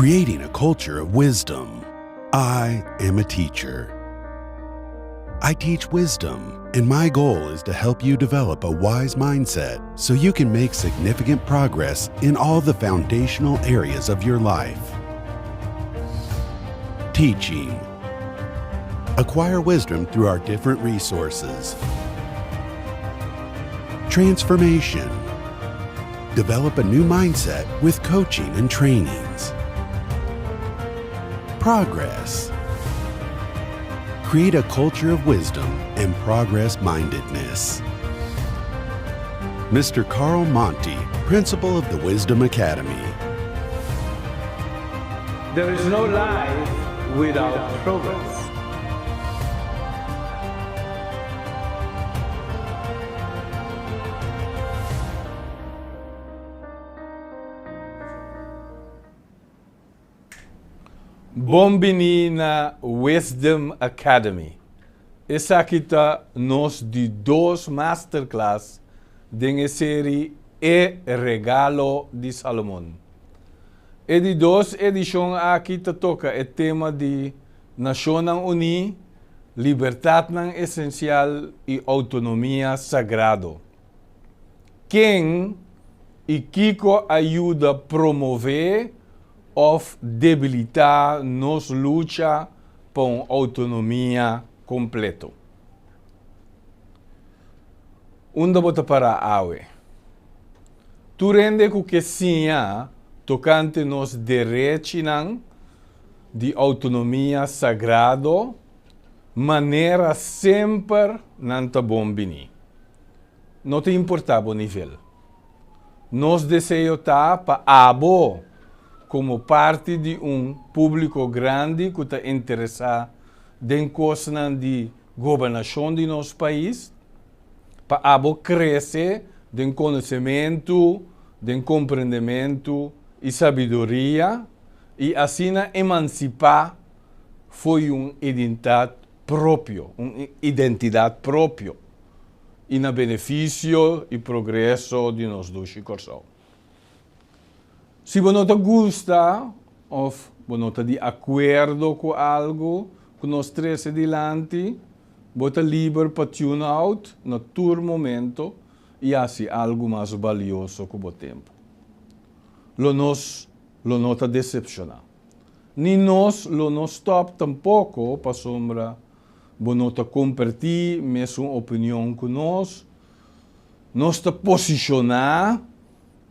Creating a culture of wisdom. I am a teacher. I teach wisdom, and my goal is to help you develop a wise mindset so you can make significant progress in all the foundational areas of your life. Teaching. Acquire wisdom through our different resources. Transformation. Develop a new mindset with coaching and trainings. Progress. Create a culture of wisdom and progress mindedness. Mr. Carl Monty, principal of the Wisdom Academy. There is no life without progress. Bon bini na Wisdom Academy. Esaki ta nos di dos masterclass den e serie E Regalo di Salomon. E di dos edishon aki ta toka e tema di Nashonnan Uní, libertatnan esensial i outonomia sagrado. Ken i kiko a yuda promové òf debilitá nos lucha pa un outonomia kompleto? Unda bo ta pará awe? Tur hende ku ke siña tokante nos derechinan di outonomia sagrado, manera semper nan ta bon bini. No ta importá bo nivel. Nos deseo ta pa abo, komo parti di un públiko grandi ku ta interesá den kosnan di gobernashon di nos pais, pa abo krese den konosementu, den komprendementu i sabiduria i asina emansipá fo'i un identidat propio, un identidat propio i na benefisio i progreso di nos dushi Kòrsou. Si bo no ta gusta òf bo no ta di akuerdo ku algu ku nos trese dilanti, Bo ta liber pa tune out na tur momento i hasi algu mas balioso ku bo tempu. Lo nos lo no ta desepshoná. Ni nos lo no stòp tampoko pasobra bo no ta kompartí mesun opinion ku nos. Nos ta posishoná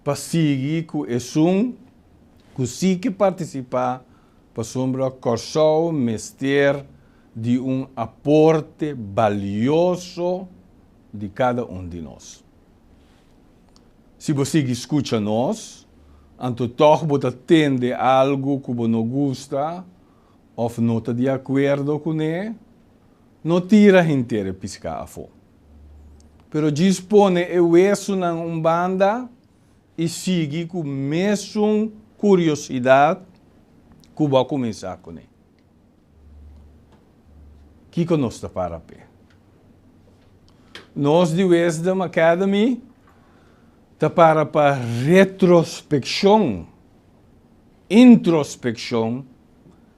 pa sigui ku esun ku si ke partisipá pasobra Kòrsou mester di un aporte balioso di kada un di nos. Si bo sigui skucha nos, anto tòg bo ta tende algu ku bo no gusta òf no ta di akuerdo kuné, no tira henter e piská afó. Pero djis pone e wesunan un banda i sigui ku mesun kuriosidat ku bo a kuminsá kuné. Kiko nos ta para p'e? Nos di Wisdom Academy ta para pa retrospekshon, introspekshon,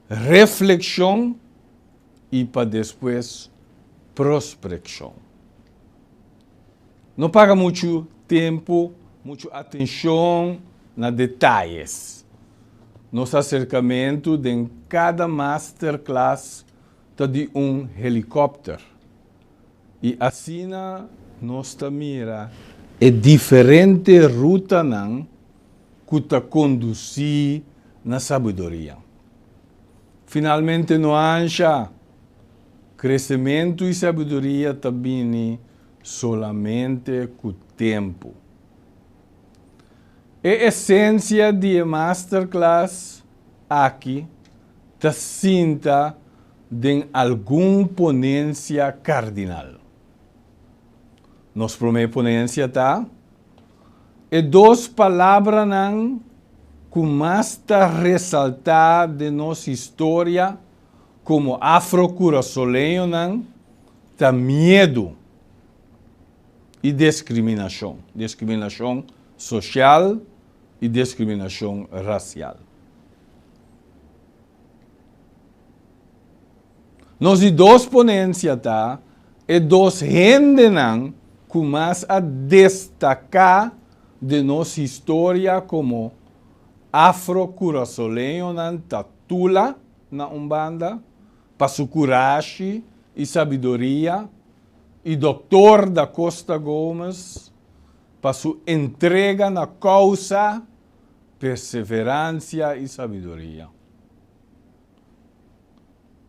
reflekshon i pa despues prospekshon. No paga muchu tempu, muchu atenshon na detayes. Nos aserkamentu den kada masterclass ta di un helikòpter i asina nos ta mira e diferente rutanan ku ta kondusí na sabiduria. Finalmente no ansha, kresementu i sabiduria ta bini solamente ku tempu. E esensia di e masterclass aki ta sinta den algun ponensia kardinal. Nos promé ponensia ta E dos palabranan ku mas ta resaltá den nos historia komo afro-kurasoleñonan ta miedu i deskriminashon, deskriminashon sosial i deskriminashon rasial. Nos di dos ponensia ta e dos hendenan ku mas a destaká den nos historia komo afro-kurasoleñonan ta Tula na un banda, pa su kurashi i sabiduria, i Dòktor Da Costa Gomez pa su entrega na kousa, perseveransia i sabiduria.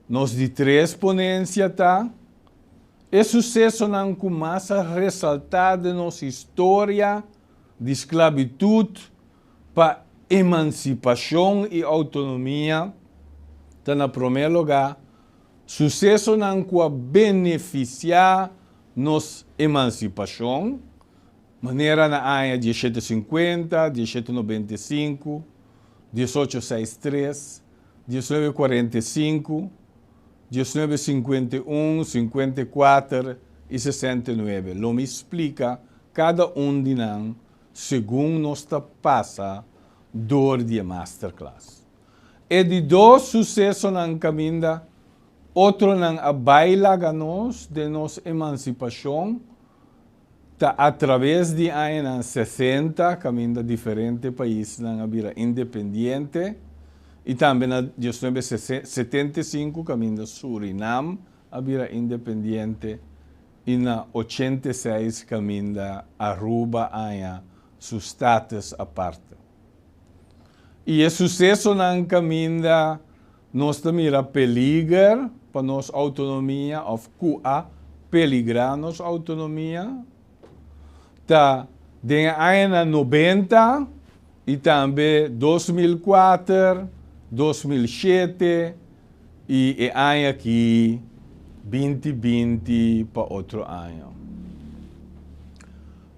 Nos di tres ponensia ta e susesonan ku mas a resaltá den nos historia di sklabitut pa emansipashon i outonomia ta na promé lugá susesonan ku a benefisiá nos emansipashon, manera na aña 1750, 1795, 1863, 1945, 1951, 54 i 69. Lo mi splika kada un di nan segun nos ta pasa dor di e masterclass. E di dos susesonan kaminda otronan a bai laga nos den nos emansipashon ta atraves di añanan 60 kaminda diferente paisnan a bira independiente i tambe na 1975 kaminda Surinam a bira independiente i na 86 kaminda Aruba a haña su status aparte. I e susesonan kaminda nos ta mira peliger pa nos outonomia òf ku a peligrá nos outonomia ta den e añanan 90 i tambe 2004, 2007 i e aña aki 2020 pa otro aña.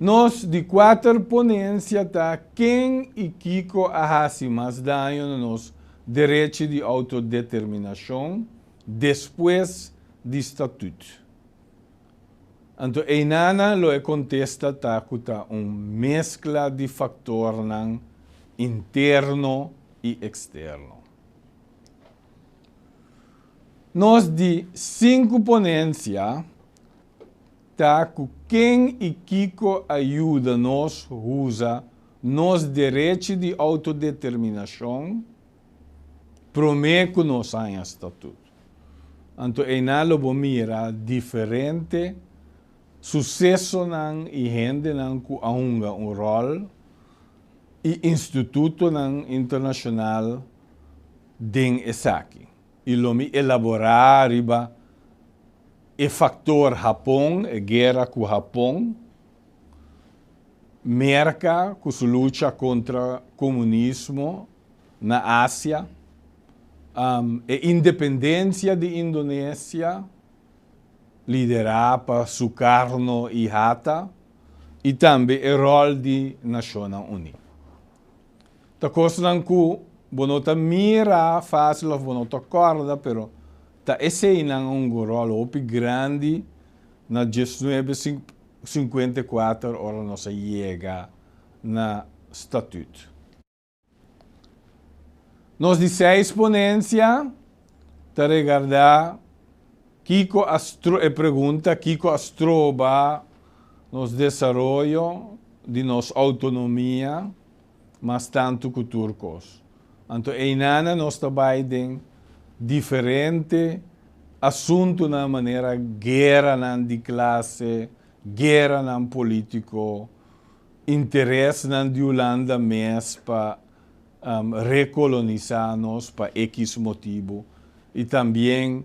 Nos di kuater ponensia ta ken i kiko a hasi mas daño na nos derechi di outodeterminashon despues di Statut. Anto einanan lo e kontesta ta ku ta un meskla di faktornan interno i eksterno. Nos di sinku ponensia ta ku ken i kiko a yuda nos usa nos derechi di outodeterminashon promé ku nos haña Statut. Anto einan lo bo mira diferente susesonan i hendenan ku a hunga un ròl i institutonan internashonal den esaki. I lo mi elaborá riba e faktor Hapon, e guera ku Hapon, Merka ku su lucha kontra komunismo na Asia, e independensia di Indonesia, liderá pa Sukarno i Hatta, i tambe e ròl di Nashonnan Uní. Ta kosnan ku bo no ta mira fásil òf bo no ta kòrda, pero ta eseinan a hunga un ròl hopi grandi na 1954 ora nos a yega na Statut. Nos di seis ponensia ta regardá kiko a e pregunta kiko a stroba nos desaroyo di nos outonomia mas tantu ku tur kos. Anto einana nos ta bai den diferente asuntunan manera gueranan di klase, gueranan polítiko, interesnan di Hulanda mes pa rekolonisá nos pa ekis motibu i tambien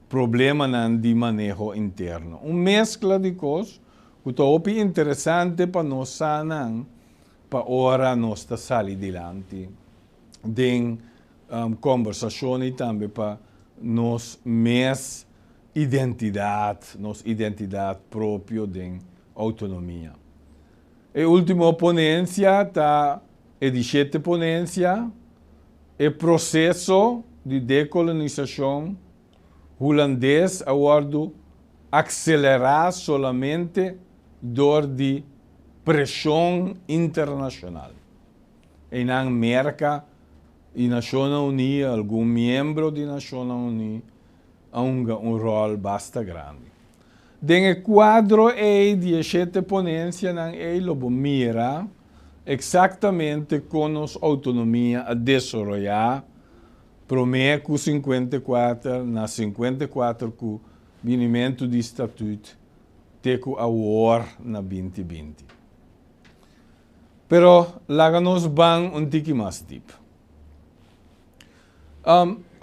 problemanan di maneho interno. Un meskla di kos ku ta hopi interesante pa nos sa nan pa ora nos ta sali dilanti den kombersashon i tambe pa nos mes identidat, nos identidat propio den outonomia. E último ponensia ta e di shete ponensia, e proseso di dekolonisashon hulandes a wòrdu akselerá solamente dor di preshon internashonal. Einan Merka i Nashonnan Uní, algun miembro di Nashonnan Uní. a hunga un ròl basta grandi. Den e kuadro ei di e shete ponensianan ei lo bo mira eksaktamente kon nos outonomia a desaroyá promé ku 54, na 54 ku binimentu di Statüt te ku awor na 2020. Pero laga nos ban un tiki mas dip.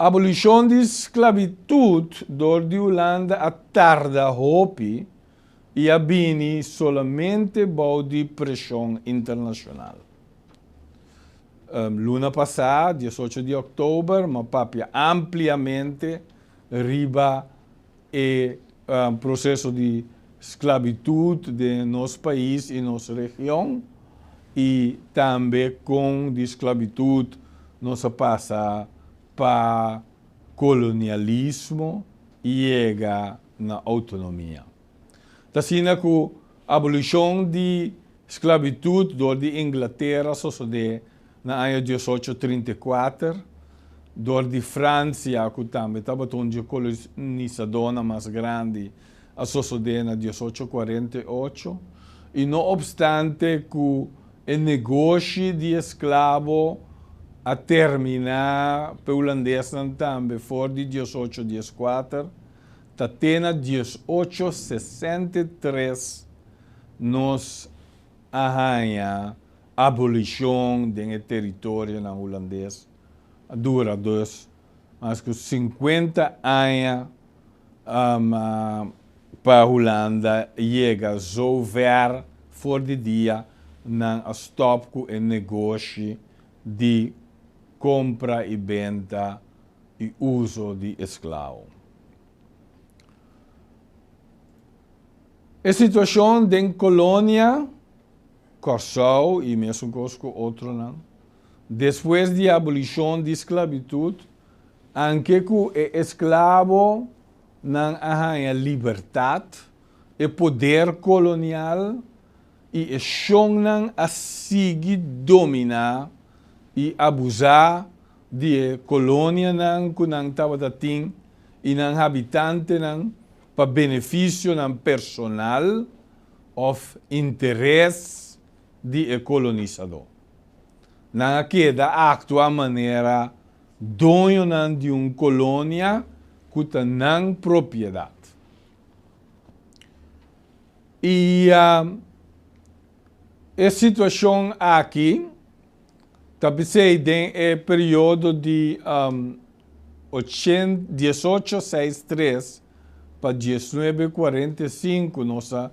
Abolishon di sklabitut dor di Hulanda a tarda hopi i a bini solamente bou di preshon internashonal. Luna pasá, 18 di òktober, m'a papia ampliamente riba e proseso di sklabitut den nos pais i nos region i tambe kon di sklabitut nos a pasa pa kolonialismo i yega na outonomia. Ta asina ku abolishon di sklabitut dor di Inglatera sosodé na aña 1834, dor di Fransia, ku tambe tabata un dje kolonisadónan mas grandi, a sosodé na 1848, i no opstante ku e negoshi di esklabo a terminá p'e hulandesnan tambe for di 1814, ta te na 1863 nos a haña abolishon den e teritorionan hulandes. A dura dus mas ku 50 aña pa Hulanda yega zo ver for di dia nan a stòp ku e negoshi di kompra i benta i uso di esklabo. E situashon den kolonia Kòrsou i mesun kos ku otronan, despues di abolishon di sklabitut, anke ku e esklabonan a haña libertat, e poder kolonial i e shonnan a sigui dominá i abusá di e kolonianan ku nan tabata tin i nan habitantenan pa benefisionan personal òf interes di e kolonisadó. Nan a keda aktua manera doñonan di un kolonia ku ta nan propiedat. I e situashon aki ta p'esei den e periodo di 1863 pa 1945 nos a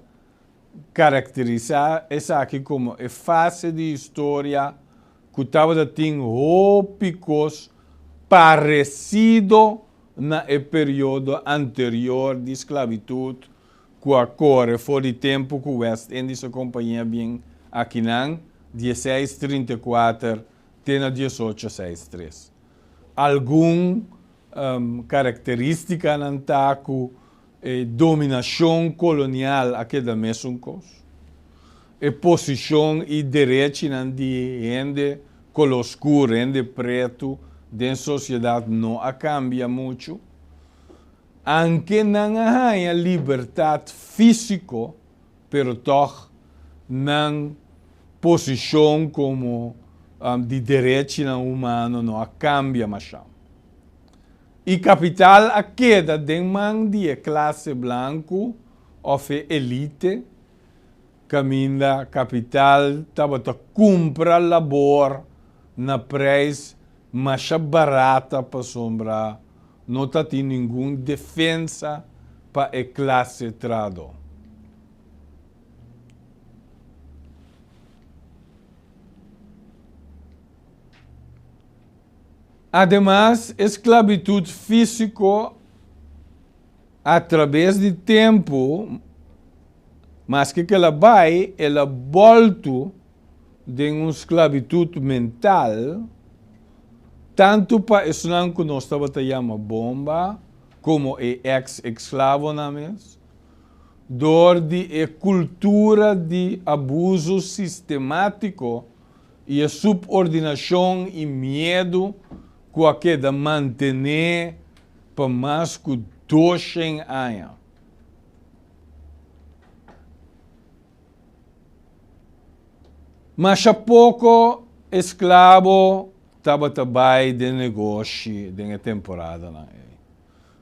karakterisá esaki komo e fase di historia ku tabata tin hopi kos paresido na e periodo anterior di sklabitut ku a kore for di tempu ku West Indische Compagnie a bin akinan, 1634 te na 1863. Algun karakterístikanan ta ku e dominashon kolonial a keda mesun kos, e posishon i derechinan di hende koló skur, hende pretu, den sosiedat no a kambia muchu. Anke nan a haña libertat físiko, pero tòg nan posishon komo di derechinan humano no a kambia mashá. I kapital a keda den man di e klase blanku òf e elite, kaminda kapital tabata kumpra labor na preis masha barata pasobra no ta tin ningun defensa pa e klase trahadó. Ademas, e sklabitut físiko atrabes di tempu, maske ku el a bai, el a bòltu den un sklabitut mental, tantu pa esnan ku nos tabata yama bomba komo e eks-esklavonan mes, dor di e kultura di abuso sistemátiko i e subordinashon i miedu ku a keda mantené pa mas ku. 200 aña. Masha poko esklabo tabata bai den negoshi den e temporadanan ei,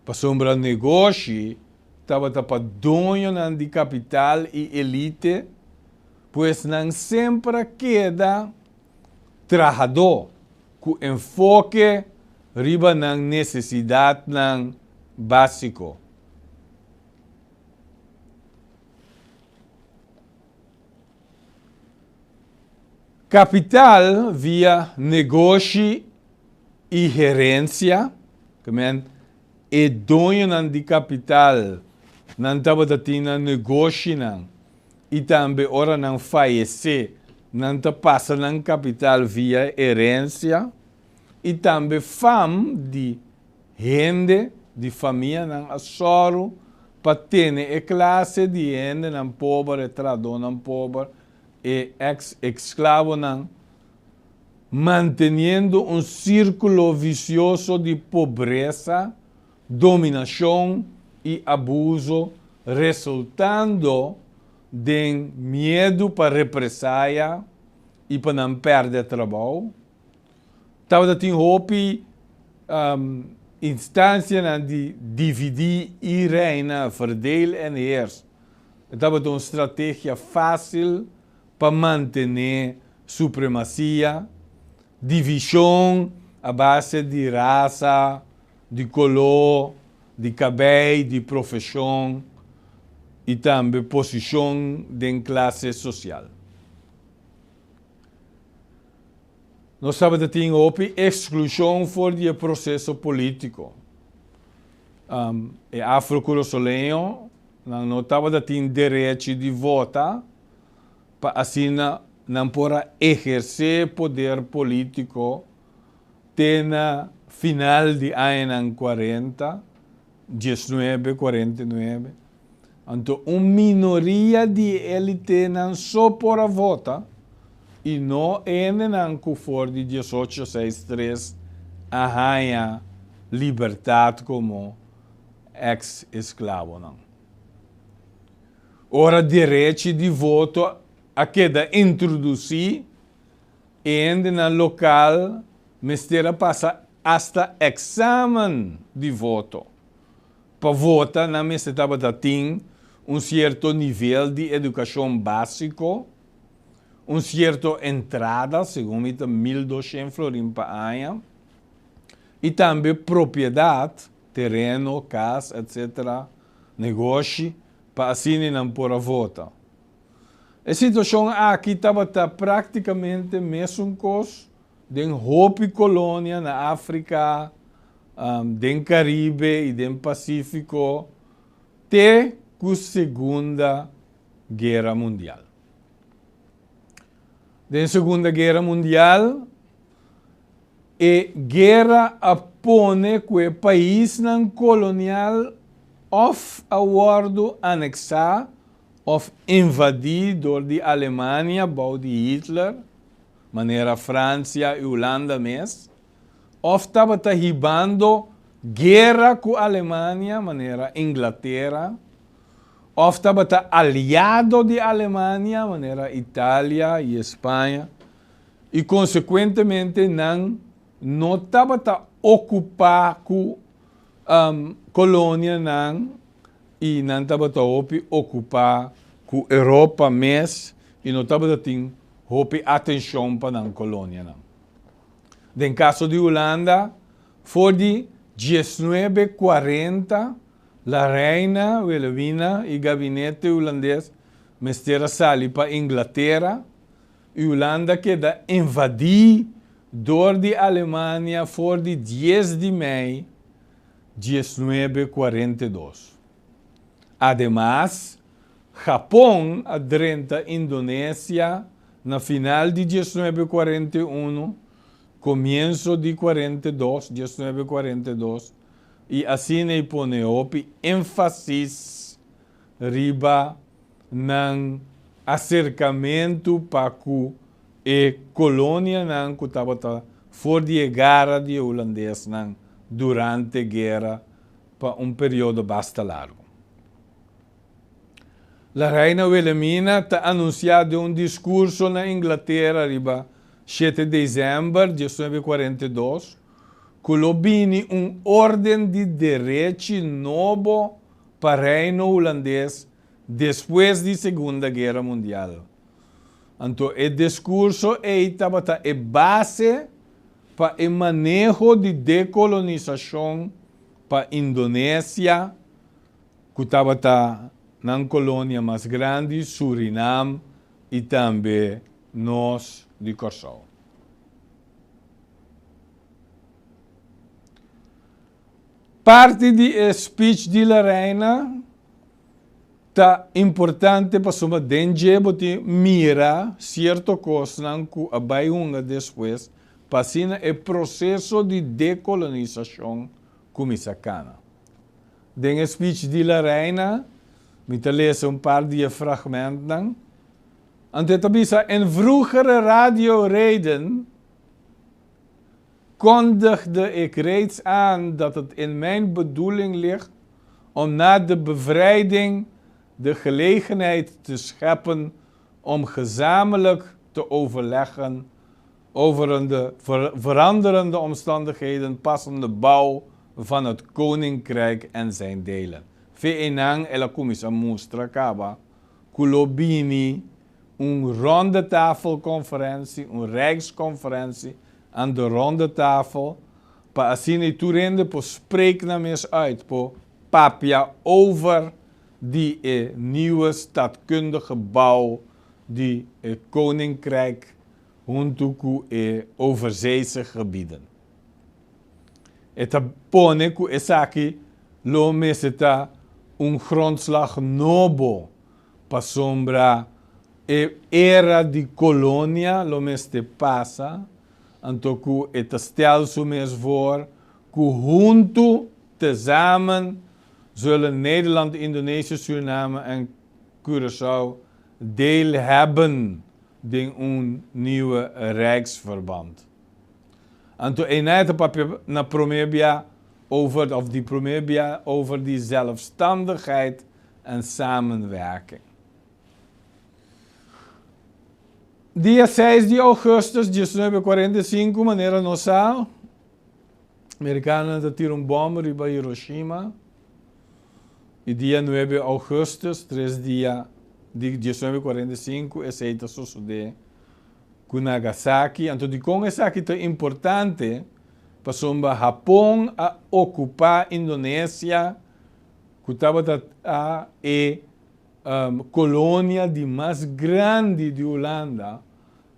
pasobra negoshi tabata pa doñonan di kapital i elite, pues nan semper a keda trahadó ku enfoke riba nan nesesidatnan básiko. Kapital via negoshi i herensia, ke men e doñonan di kapital nan tabata tin nan negoshinan i tambe ora nan fayesé nan ta pasa nan kapital via herensia i tambe fam di Hende di famianan a sòru pa tene e klase di hendenan pober, e trahadónan pober, e eks-esklavonan, manteniendo un sírkulo visioso di pobresa, dominashon i abuso, resultando den miedu pa represaya i pa nan pèrdè trabou. Tabata tin hopi instansianan di dividí i reina, verdeel en heers. E tabata un strategia fásil pa mantené supremasia, divishon a base di rasa, di koló, di kabei, di profeshon i tambe posishon den klase sosial. Nos tabata tin hopi eksklushon for di e proseso polítiko. E afro-kurasoleño nan no tabata tin derechi di vota pa asina nan por a ehersé poder polítiko te na final di añanan kuarenta, diesnuebe kuarenta i nuebe. Anto un minoria di e elitenan so por a vota i no e hendenan ku for di diesocho seis tres a haña libertat komo eks esklabonan. Ora derechi di voto a keda introdusí, e hendenan lokal mester a pasa asta eksamen di voto. Pa vota nan mester tabata tin un sierto nivel di edukashon básiko, un sierto entrada, segun mi ta 1200 florin pa aña, i tambe propiedat, tereno, kas, etc. Negoshi, pa asina nan por a vota. E situashon aki tabata práktikamente mesun kos den hopi kolonia na Afrika, den Karibe i den Pasífiko te ku Segunda Guera Mundial. Den Segunda Guera Mundial e guera a pone ku e paisnan kolonial òf a wòrdu aneksá òf invadí dor di Alemania bou di Hitler, manera Fransia i Hulanda mes, òf tabata hibando guera ku Alemania, manera Inglatera, òf tabata aliado di Alemania, manera Italia i España, i konsekuentemente nan no tabata okupá ku kolonianan i nan tabata hopi okupá ku Europa mes i no tabata tin hopi atenshon pa nan kolonianan. Den kaso di Hulanda, for di 1940 La Reina Wilhelmina i gabinete hulandes mester a sali pa Inglatera i Hulanda keda invadí dor di Alemania for di dies di mei 1942. Ademas, Hapon a drenta Indonesia na final di 1941, komienso di 42, 1942, i asina ei pone hopi énfasis riba nan aserkamentu pa ku e kolonianan ku tabata for di e gara di e hulandesnan durante guera. pa un periodo basta largu. La Reina Wilhelmina ta anunsiá den un diskurso na Inglatera riba shete desèmber 1942 ku lo bini un órden di derechi nobo pa Reino Hulandes despues di Segunda Guera Mundial. Anto e diskurso ei tabata e base pa e maneho di dekolonisashon pa Indonesia, ku tabata nan kolonia mas grandi, Surinam i tambe nos di Kòrsou. Parti di e speech di La Reina ta importante pasobra den dje bo tin mira sierto kosnan ku a bai hunga despues pa asina e proseso di dekolonisashon kuminsá kana. Den e speech di La Reina mi ta lesa un par di e fragmentnan. Anto e ta bisa, In vroegere radioreden kondigde ik reeds aan dat het in mijn bedoeling ligt om na de bevrijding de gelegenheid te scheppen om gezamenlijk te overleggen over een de veranderende omstandigheden passende bouw van het koninkrijk en zijn delen. Fe einan el a kuminsá mustra kaba ku lo bini un rondetafelconferentie, un rijksconferentie aan de ronde tafel, pa asina i tur hende por spreek nan mes uit, por papia over di e nieuwe stadkundige bouw di e koninkrijk huntu ku e overzeese gebieden. E ta pone ku esaki lo mester ta un grondslag nobo pasobra e era di kolonia lo mester pasa, anto ku e ta stel su mes voor ku huntu, tezamen, zullen Nederland, Indonesië, Suriname en Curaçao deel hebben den un nieuwe rijksverband. Anto einan e ta papia na prome bia over, of di prome bia over di zelfstandigheid en samenwerking. Dia seis di augustus 1945, manera nos sa, Merikanonan ta tira un bòm riba Hiroshima i dia nuebe augustus, tres dia di 1945, esei ta sosodé ku Nagasaki. Anto dikon esaki ta importante? Pasobra Hapon a okupá Indonesia ku tabata ta e kolonia di mas grandi di Hulanda,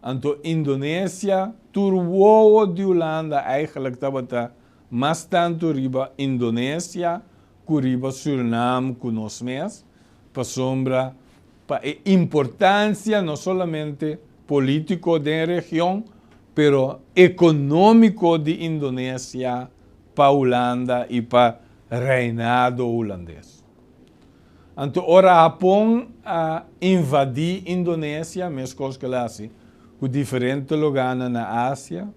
anto Indonesia, tur wowo di Hulanda eigenlijk tabata mas tantu riba Indonesia ku riba Surinam ku nos mes, pasobra pa e importansia no solamente polítiko den e region, pero ekonómiko di Indonesia pa Hulanda i pa Reinado Hulandes. Anto ora Hapon a invadí Indonesia, meskos ku el a hasi ku diferente lugánan na Asia,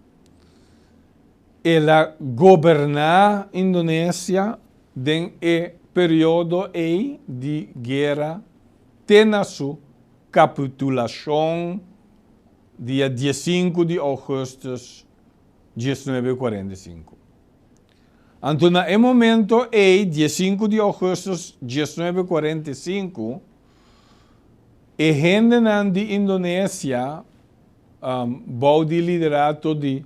el a goberná Indonesia den e periodo ei di guera te na su kapitulashon dia diesinku di ougùstùs 1945. Anto na e momento ei, 15 di ougùstùs 1945, e hendenan di Indonesia, bou di liderato di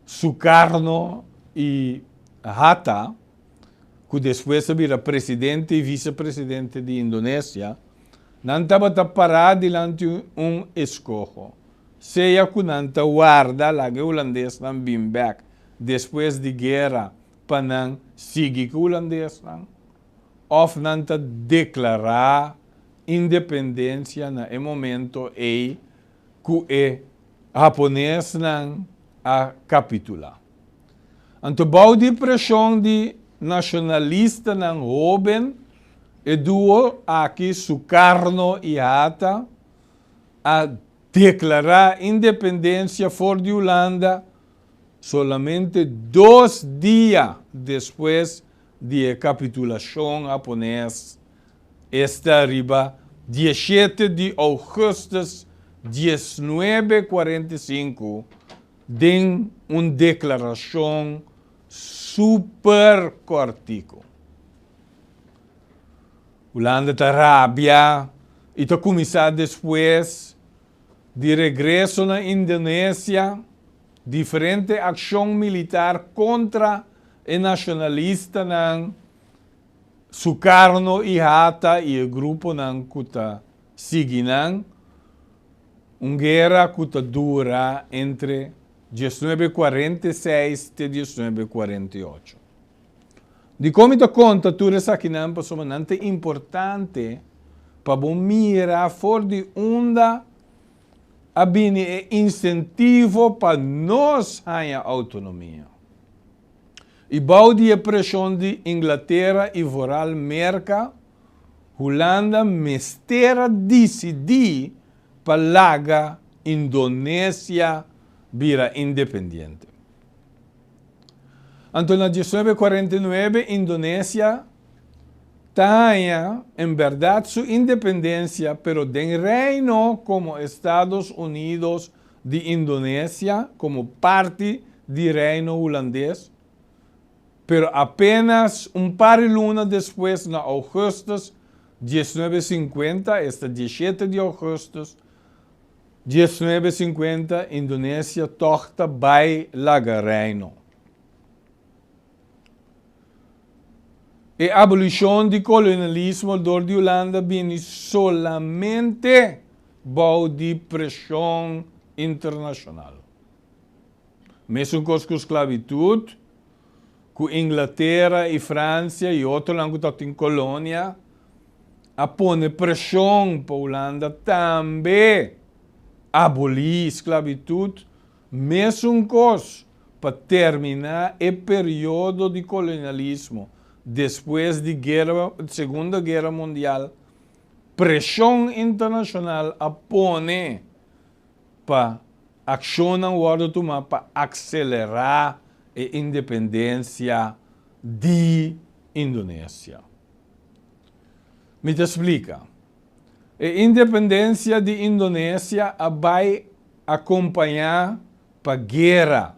Sukarno i Hatta, ku despues a bira presidente i visepresidente di Indonesia, nan tabata pará dilanti un eskoho. Sea ku nan ta warda laga e hulandesnan bin bèk despues di guera pa nan sigui ku hulandesnan, òf nan ta deklará independensia na e momento ei ku e haponesnan a kapitulá. Anto bou di preshon di nashonalistanan hóben, e duo aki Sukarno i Hatta a deklará independensia for di Hulanda solamente dos dia despues. di e kapitulashon hapones, esta riba 17 di ougùstùs 1945 den un deklarashon super kòrtiku. Hulanda ta rabia i ta kuminsá despues di regreso na Indonesia diferente akshon militar kontra e nashonalistanan Sukarno i Hatta i e gruponan ku ta sigui nan, un guera ku ta dura entre 1946 te 1948. Dikon mi ta konta tur esakinan? Pasobra nan ta importante pa bo mira for di unda a bini e insentivo pa nos haña outonomia. I bou di e preshon di Inglatera i vooral Merka, Hulanda mester a disidí pa laga Indonesia bira independiente. Anto na 1949 Indonesia ta haña en bèrdat su independensia pero den Reino komo Estados Unidos di Indonesia komo parti di Reino Hulandes, pero apenas un par di luna despues na ougùstùs 1950, esta 17 di ougùstùs 1950, Indonesia tòg ta bai laga Reino. E abolishon di kolonialismo dor di Hulanda bini solamente bou di preshon internashonal. Mesun kos ku sklabitut, ku Inglatera i Fransia i otronan ku tabatin kolonia a pone preshon pa Hulanda tambe abolí sklabitut. Mesun kos pa terminá e periodo di kolonialismo despues di guera Segunda Guera Mundial, preshon internashonal a pone pa akshonnan wòrdu tumá pa akselerá e independensia di Indonesia. Mi ta splika. E independensia di Indonesia a bai akompañá pa guera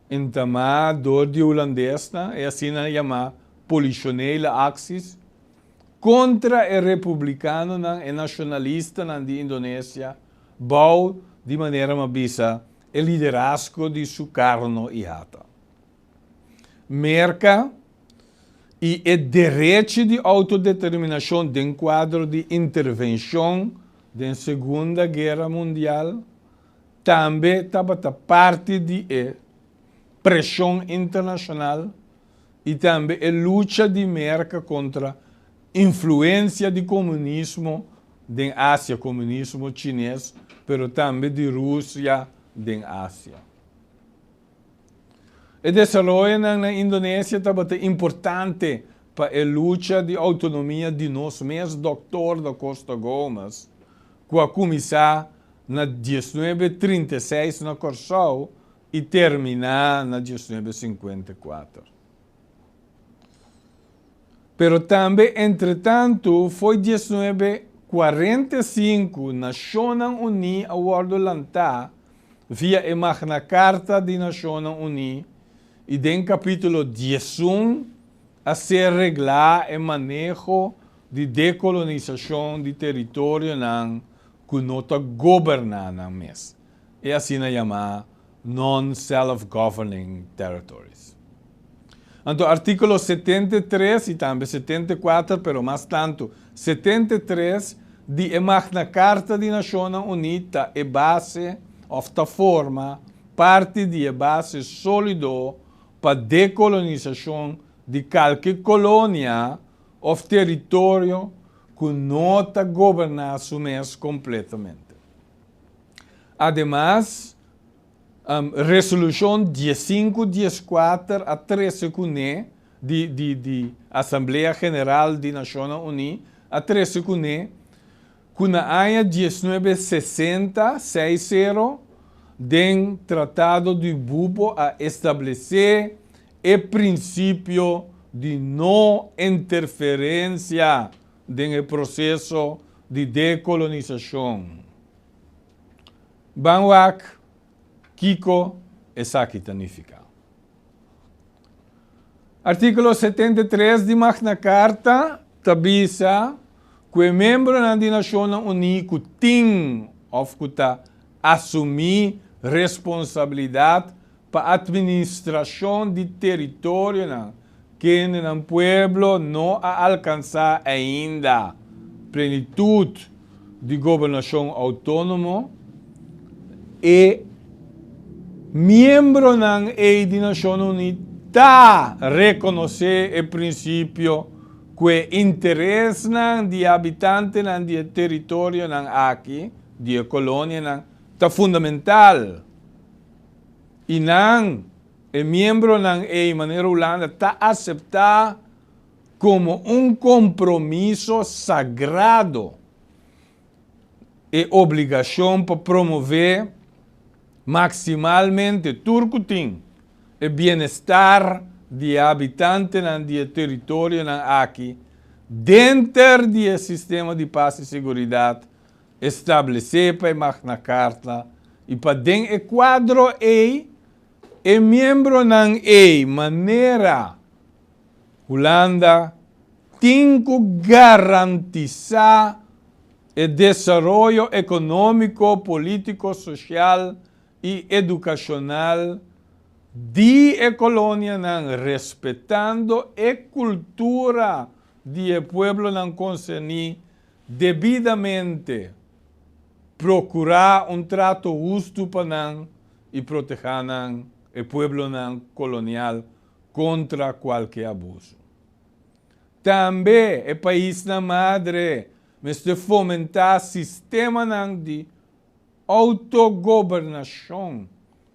entamá dor di hulandesnan, e asina yamá Politionele Acties, kontra e republikanonan, e nashonalistanan di Indonesia, bou di manera m'a bisa e liderazgo di Sukarno i Hatta. Merka i e derechi di outodeterminashon den kuadro di intervenshon den Segunda Guera Mundial tambe tabata parti di e preshon internashonal i tambe e lucha di Merka kontra influensia di komunismo den Asia, komunismo chines, pero tambe di Rusia den Asia. E desaroyonan na Indonesia tabata importante pa e lucha di outonomia di nos mes Dòktor da Costa Gomez, ku a kuminsá na 1936 na Kòrsou i terminá na 1954. Pero tambe entretantu fo'i 1945 Nashonnan Uní a wòrdu lantá via e Magna Carta di Nashonnan Uní i den kapítulo 11 a ser reglá e maneho di dekolonisashon di teritorionan ku no ta goberná nan mes, e asina yamá non-self-governing territories. Anto artíkulo 73 i tambe 74, pero mas tantu 73, di e Magna Carta di Nashonnan Uní ta e base òf ta forma parti di e base sólido pa dekolonisashon di kalke kolonia òf teritorio ku no ta goberná su mes kompletamente. Ademas, Resolushon 15 14 a trese kuné di di di Asamblea General di Nashonnan Uní a trese kuné ku na aña 1960, seis sero, den Tratado di Bubo a establesé e prinsipio di no interferensia den e proseso di dekolonisashon. Ban wak kiko esaki ta nifiká. Artíkulo 73 di Magna Carta ta bisa ku e miembronan di Nashonnan Uní ku tin òf ku ta asumí responsabilidat pa atministrashon di teritorionan kende nan pueblo no a alkansá ainda plenitut di gobernashon outónomo, e miembronan ei di Nashonnan Uní ta rekonosé e prinsipio ku e interesnan di e habitantenan di e teritorionan aki, di e kolonianan, ta fundamental i nan, e miembronan ei, manera Hulanda, ta aseptá komo un kompromiso sagrado e obligashon pa promové maksimalmente tur ku tin e bienestar di e habitantenan di e teritorionan aki denter di e sistema di pas i seguridat establesé pa e Magna Carta i pa den e kuadro ei e miembronan ei manera Hulanda tin ku garantisá e desaroyo ekonómiko, polítiko, sosial i edukashonal di e kolonianan respetando e kultura di e pueblonan konserní debidamente, prokurá un trato hustu pa nan i protehá nan, e pueblonan kolonial, kontra kualke abuso. Tambe e paisnan madre mester fomentá sistemanan di outogobernashon,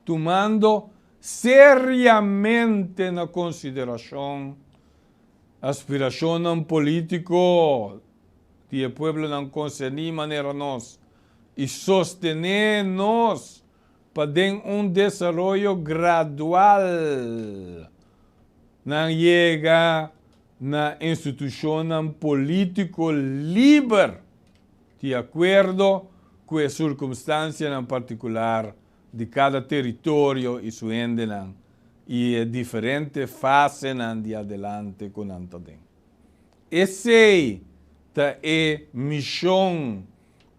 tumando seriamente na konsiderashon aspirashonnan polítiko di e pueblonan konserní manera nos i sostené nos pa den un desaroyo gradual nan yega na institushonnan polítiko liber di akuerdo ku e sirkumstansianan partikular di kada teritorio i su hendenan i e diferente fasenan di adelante ku nan ta den. Esei ta e mishon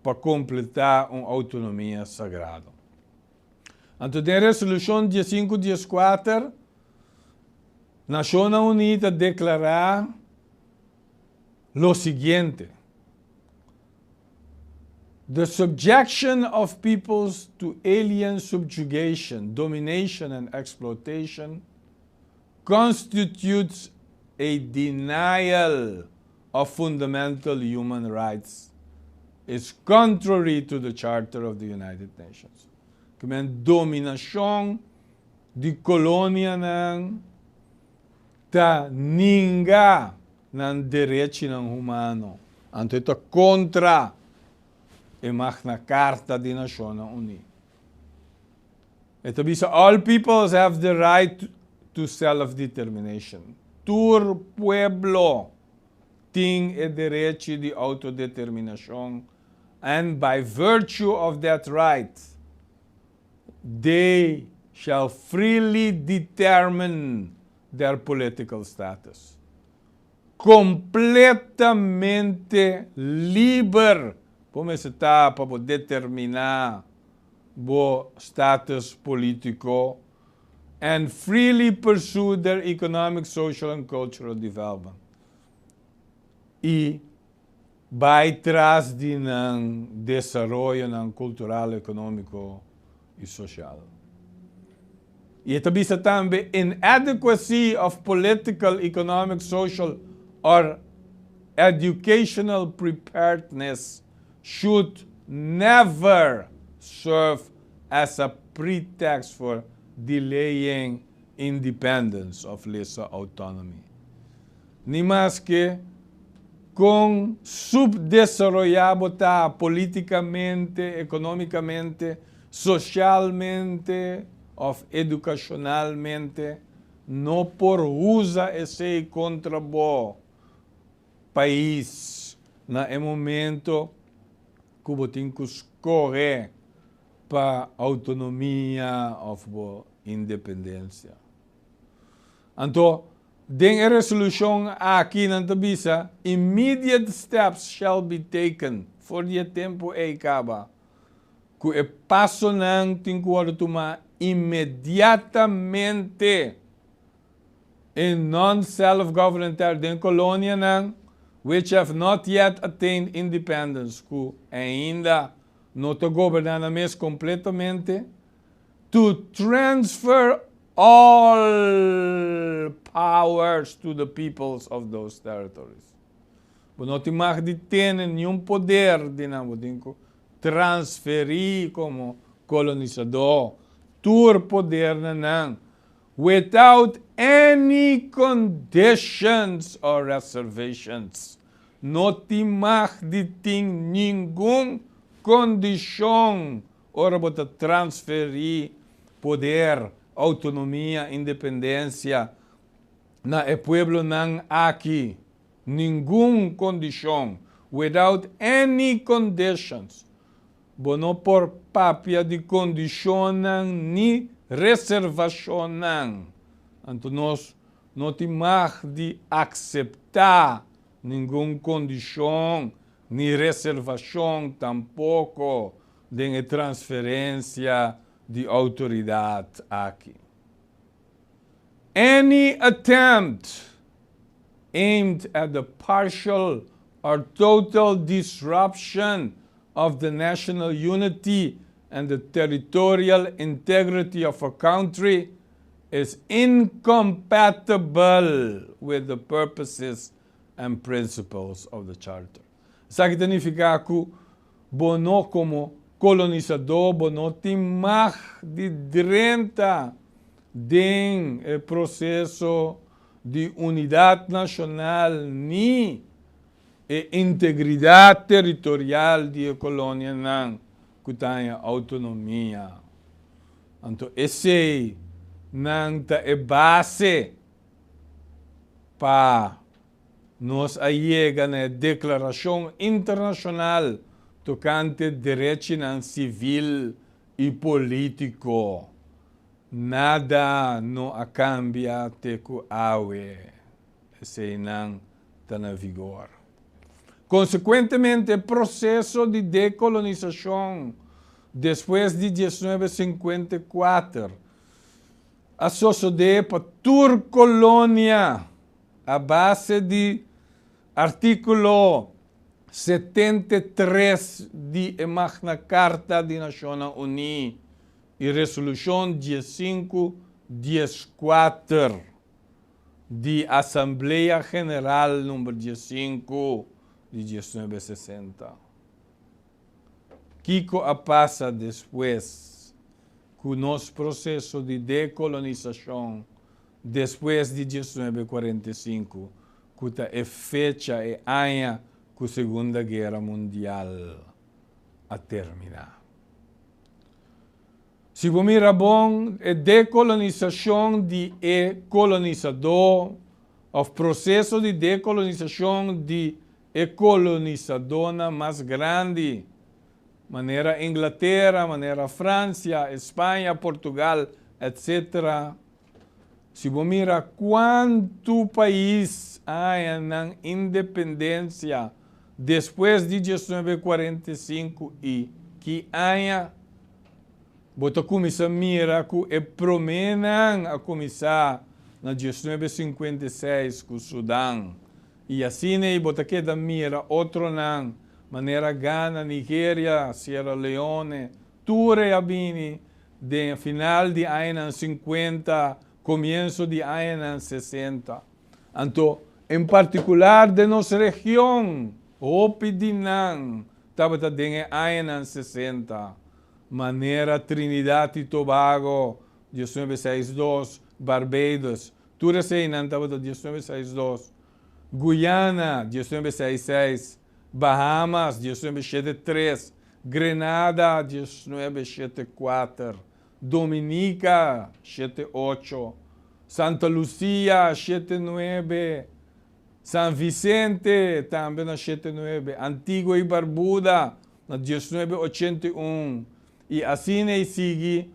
pa kompletá un outonomia sagrado. Anto den Resolushon 15 14, Nashonnan Uní ta deklará lo siguiente, The subjection of peoples to alien subjugation, domination and exploitation constitutes a denial of fundamental human rights, is contrary to the Charter of the United Nations. Ke men dominashon di kolonianan ta ninga nan derechinan humano, anto e ta kontra e Magna Carta di Nashonnan Uní. E ta bisa all peoples have the right to self-determination. Tur pueblo tin e derechi di outodeterminashon and by virtue of that right they shall freely determine their political status. Kompletamente liber bo mester ta pa bo determiná bo status polítiko and freely pursue their economic, social and cultural development. I bai tras di nan desaroyonan kultural, ekonómiko i sosial. I e ta bisa tambe inadequacy of political, economic, social or educational preparedness should never serve as a pretext for delaying independence of lesser autonomy. Ni maske kon subdesaroyá bo ta polítikamente, ekonómikamente, sosialmente òf edukashonalmente. no por usa esei kontra bo pais na e momento ku bo tin ku skohe pa outonomia òf bo independensia. Anto, den e resolushon aki nan ta bisa, immediate steps shall be taken for di e tempu ei kaba, ku e pasonan tin ku wòrdu tumá inmediatamente in non-self-governing ter den kolonianan which have not yet attained independence, ku ainda no ta goberná nan mes kompletamente, to transfer all powers to the peoples of those territories. Bo no tin mag di tene niun poder di nan, bo tin ku transferí komo kolonisadó tur poder na nan without any conditions or reservations. No tin mag di tin ningun kondishon ora bo ta transferí poder, outonomia, independensia na e pueblonan aki. Ningun kondishon, without any conditions. Bo no por papia di kondishonnan ni reservashonnan. Anto nos no tin mag di akseptá ningun kondishon ni reservashon tampoko den e transferensia di outoridat aki. Any attempt aimed at the partial or total disruption of the national unity and the territorial integrity of a country is incompatible with the purposes and principles of the Charter. Esaki ta nifiká ku bo no komo kolonisadó bo no tin mag di drenta den e proseso di unidat nashonal ni e integridat teritorial di e kolonianan ku ta haña outonomia. Anto esei nan ta e base pa nos a yega na e Deklarashon Internashonal tokante Derechinan Sivil i Polítiko. Nada no a kambia te ku awe. Eseinan ta na vigor. Konsekuentemente, e proseso di dekolonisashon despues di 1954 a sosodé pa tur kolonia a base di artíkulo 73 di e Magna Carta di Nashonnan Uní i Resolushon 1514 di Asamblea General number 15 di 1960. Kiko a pasa despues ku nos proseso di dekolonisashon despues di 1945, ku ta e fecha, e aña ku Segunda Guera Mundial a terminá? Si bo mira bon, e dekolonisashon di e kolonisadó òf proseso di dekolonisashon di e kolonisadónan mas grandi, manera Inglatera, manera Fransia, España, Portugal, etc. Si bo mira kuantu pais a haña nan independensia despues di 1945 i ki aña, bo ta kuminsá mira ku e proménan a kuminsá na 1956 ku Sudan. I asina ei bo ta keda mira otronan, manera Ghana, Nigeria, Sierra Leone, tur ei a bini den final di añanan 50, komienso di añanan 60. Anto, en partikular den nos region, hopi di nan tabata den e añanan 60, manera Trinidad i Tobago, 1962, Barbados, tur eseinan tabata 1962, Guyana, 1966, Bahamas, 1973, Grenada, 1974, Dominica, 78, Santa Lucia, 79, San Vicente, tambe na 79, Antigua i Barbuda, na 1981, i asina ei sigui,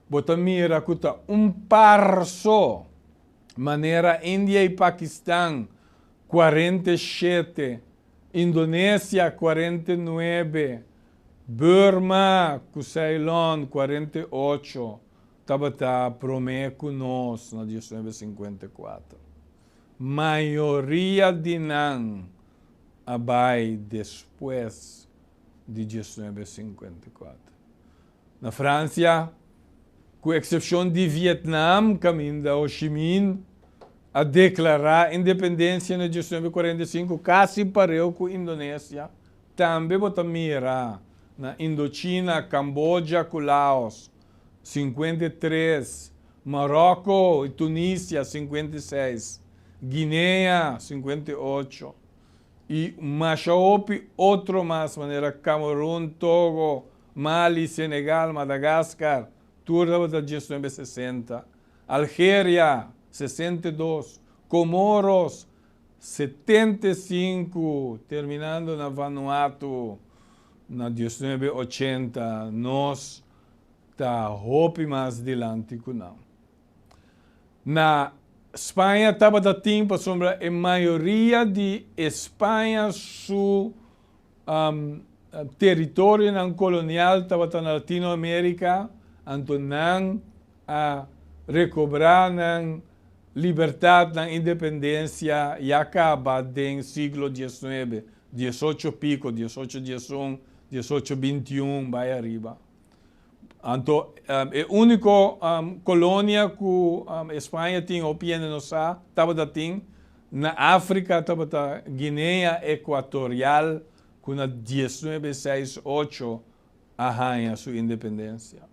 bo ta mira ku ta un par so, manera India i Pakistan, 47, Indonesia, 49, Burma ku Ceylon, 48, tabata promé ku nos na 1954. Mayoria di nan a bai despues di 1954. Na Fransia, ku eksepshon di Vietnam kaminda Ho Chi Minh a deklará independensia na 1945 kasi pareu ku Indonesia, tambe bo ta mira na Indochina, Kamboja ku Laos, 53, Maròko i Tunisia, 56, Guinea, 58, i masha hopi otro mas manera Cameroon, Togo, Mali, Senegal, Madagascar, tur tabata 1960, Algeria, 62, Comoros, 75, terminando na Vanuatu na 1980, nos ta hopi mas dilanti ku nan. Na Spaña tabata tin pasobra e mayoria di e Spaña su teritorionan kolonial tabata na Latinoamerika, anto nan a rekobrá nan libertat, nan independensia ya kaba den siglo 19, 18 piko, 18 11, 18 21 bai ariba. Anto e úniko kolonia ku España tin hopi hende no sa tabata tin na Afrika tabata Guinea Ekuatorial ku na 1968 a haña su independensia.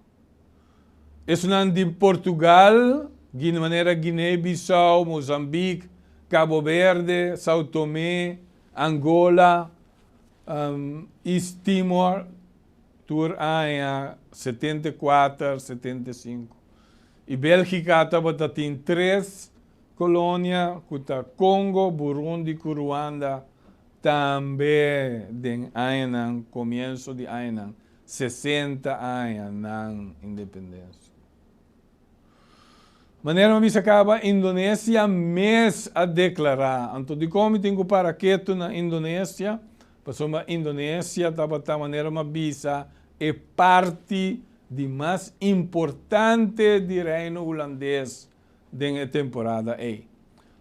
Esunnan di Portugal, manera Guinea-Bissau, Mozambique, Cabo Verde, Sao Tomé, Angola, East Timor, Tur aña 74, 75. I Bélgika tabata tin tres kolonia ku ta Kongo, Burundi ku Ruanda tambe den añanan komienso di añanan 60 aña nan independensia. Manera mi bisa kaba, Indonesia mes a deklará. Anto dikon mi tin ku para ketu na Indonesia? Pasobra Indonesia tabata, manera mi a bisa, e parti di mas importante di Reino Hulandes den e temporada ei.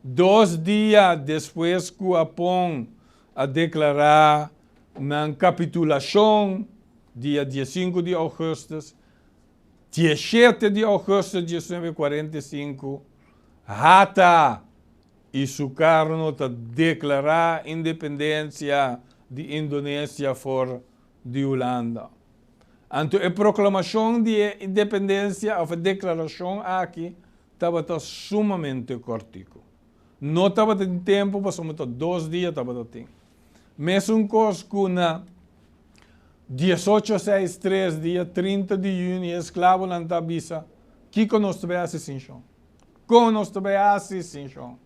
Dos dia despues ku Hapon a deklará nan kapitulashon, dia 15 di ougùstùs, 17 di ougùstùs 1945, Hatta i Sukarno ta deklará independensia di Indonesia for di Hulanda. Anto e proklamashon di e independensia òf e deklarashon aki tabata sumamente kòrtiku. No tabatin tempu pasobra ta dos dia tabata tin. Mesun kos ku na 1863, dia 30 di yüni, e esklabonan ta bisa, Kiko nos ta bai hasi sin shon? Kon nos ta bai hasi sin shon?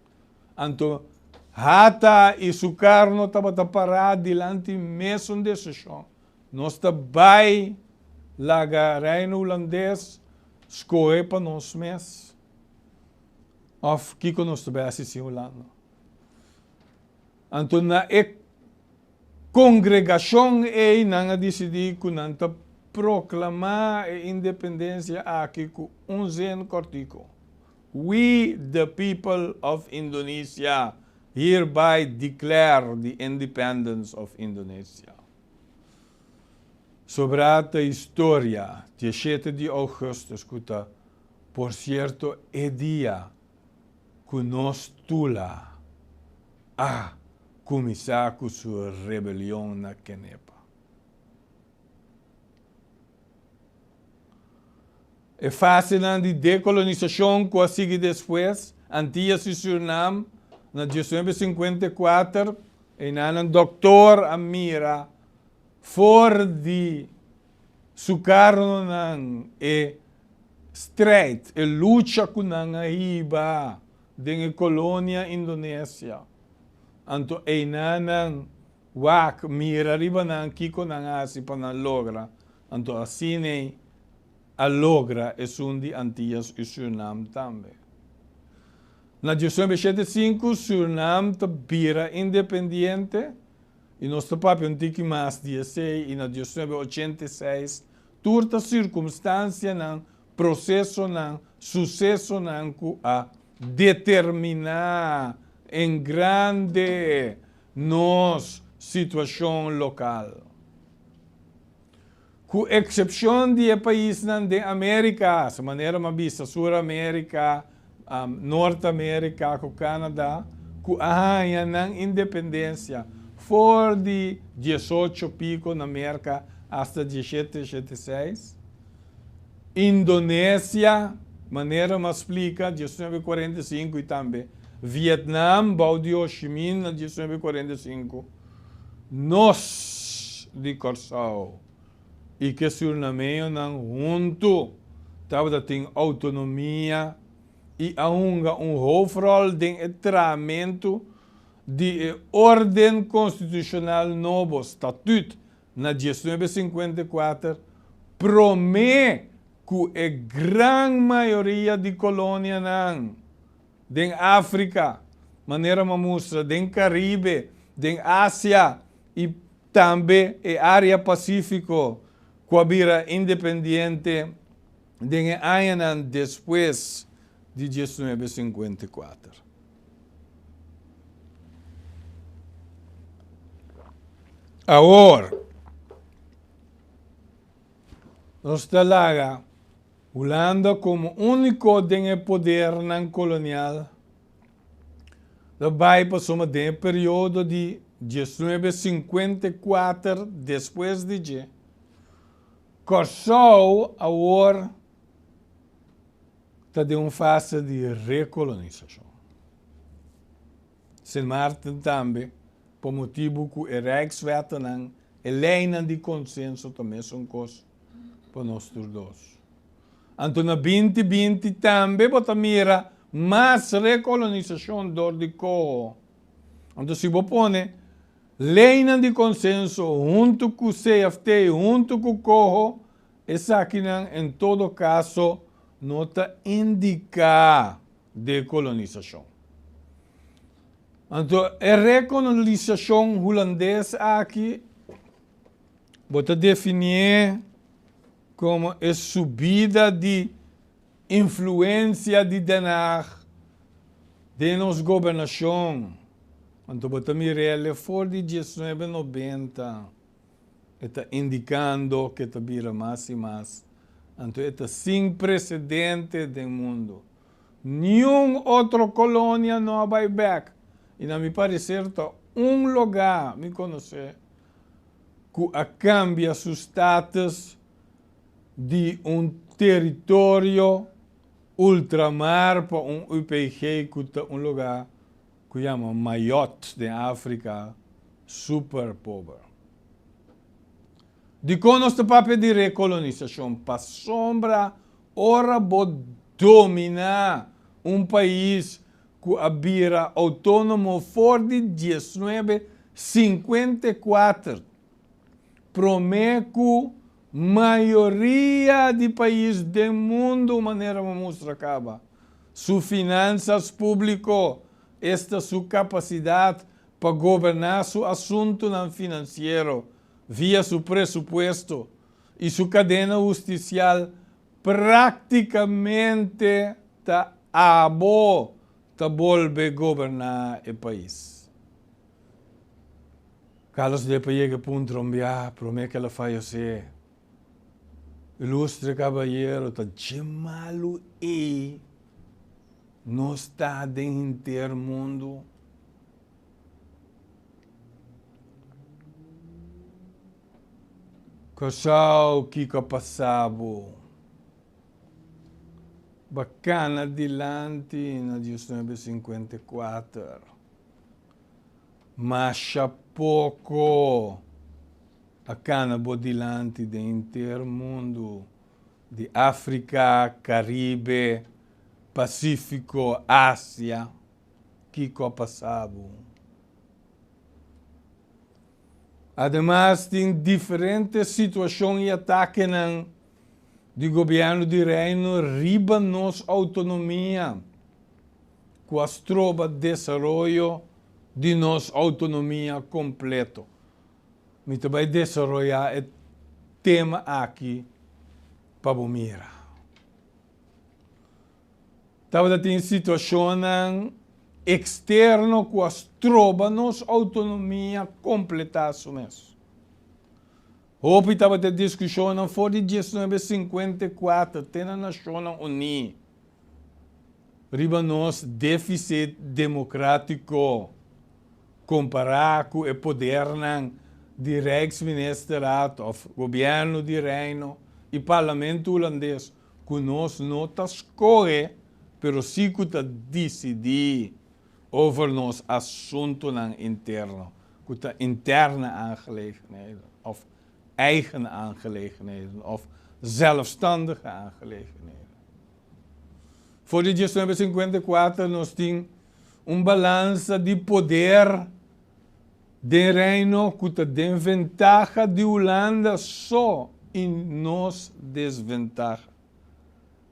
Anto Hatta i Sukarno tabata pará dilanti mesun desishon. Nos ta bai laga Reino Hulandes skohe pa nos mes òf kiko nos ta bai hasi sin Hulanda? Anto na e kongregashon ei nan a disidí ku nan ta proklamá e independensia aki ku un zin kòrtiku, We the people of Indonesia hereby declare the independence of Indonesia. Sobrá ta historia, 17 di ougùstùs ku ta, por sierto, e dia ku nos Tula a kuminsá ku su rebelion na Kenepa. E fasenan di dekolonisashon ku a sigui despues, Antillas i Surinam, na 1954, einanan dòktor a mira for di Sukarnonan e. strijd, e lucha ku nan a hiba den e kolonia Indonesia. Anto einan nan wak mira riba nan kiko nan a hasi pa nan logra. Anto asina a logra esun di Antias i Sürnam tambe. Na 1975 Sürnam ta bira independiente i nos ta papia un tiki mas di esei i na 1986 tur ta sirkumstansianan, prosesonan, susesonan ku a determiná en grande nos situashon lokal. Ku eksepshon di e paisnan den Amérika, manera mi a bisa Sur Amérika, Nort Amérika ku Canada, ku a haña nan independensia for di 18 piko na Merka hasta 1776. Indonesia, manera mi a splika, 1945 i tambe Vietnam bou di Ho Chi Minh na 1945. Nos di Kòrsou i ku e surnameñonan huntu tabata tin outonomia i a hunga un hoofdrol den e trahamentu di e órden konstitushonal nobo, Statuut, na 1954, promé ku e gran mayoria di kolonianan den Afrika, manera mi a mustra, den Karibe, den Asia i tambe e área Pasífiko ku a bira independiente den e añanan despues di 1954. Awor, nos ta laga Hulanda komo úniko den e podernan kolonial ta bai pasobra den e periodo di 1954 despues di dje, Kòrsou awor ta den un fase di rekolonisashon. Sint Maarten tambe, pa motibu ku e Rijkswettennan, e leinan di konsenso ta mesun kos pa nos tur dos. Anto na 2020 tambe bo ta mira mas rekolonisashon dor di koho. Anto si bo pone leinan di konsenso huntu ku CFT, huntu ku koho, esakinan en todo kaso no ta indiká dekolonisashon. Anto e rekolonisashon hulandes aki bo ta definié komo e subida di influensia di Den Haag den nos gobernashon. Anto bo ta mir'el for di 1990 e ta indikando ku e ta bira mas i mas. Anto e ta sin presedente den mundu. Niun otro kolonia no a bai bèk. I na mi pareser ta un lugá mi konosé ku a kambia su status di un teritorio ultramar pa un UPG ku ta un lugá ku yama Mayotte den Afrika super pober. Dikon nos ta papia di rekolonisashon? Pasobra ora bo dominá un pais ku a bira outónomo for di 1954, promé ku mayoria di pais den mundu manera bo mustra kaba, su finansas públiko, esta su kapasidat pa goberná su asuntunan finansiero via su presupuesto i su kadena hustisial práktikamente ta abo ta bolbe goberná e pais. Carlos Depa yega puntra un bia promé ku el a fayesé. Ilustre kabayero, ta dje malu ei nos ta den henter mundu? Kòrsou, kiko a pasa bo? Bo a kana dilanti na 1954. Masha poko a kana bo dilanti den henter mundu. Di Afrika, Karibe, Pasífiko, Asia, kiko a pasa bo? Ademas tin diferente situashon i atakenan di gobièrnu di Reino riba nos outonomia ku a stroba desaroyo di nos outonomia kompleto. Mi ta bai desaroyá e tema aki pa bo mira. Tabata tin situashonnan eksterno ku a stroba nos outonomia kompletá su mes. Hopi tabata e diskushonnan for di 1954 te na Nashonnan Uní riba nos défisit demokrátiko kompará ku e podernan di Rijksministerraad òf Gobièrnu di Reino i Parlamento Hulandes ku nos no ta skohe pero sí ku ta disidí over nos asuntunan interno, ku ta interne aangelegenheden òf eigen aangelegenheden òf zelfstandige aangelegenheden. For di 1954 nos tin un balansa di poder den Reino ku ta den ventaha di Hulanda so i nos desventaha.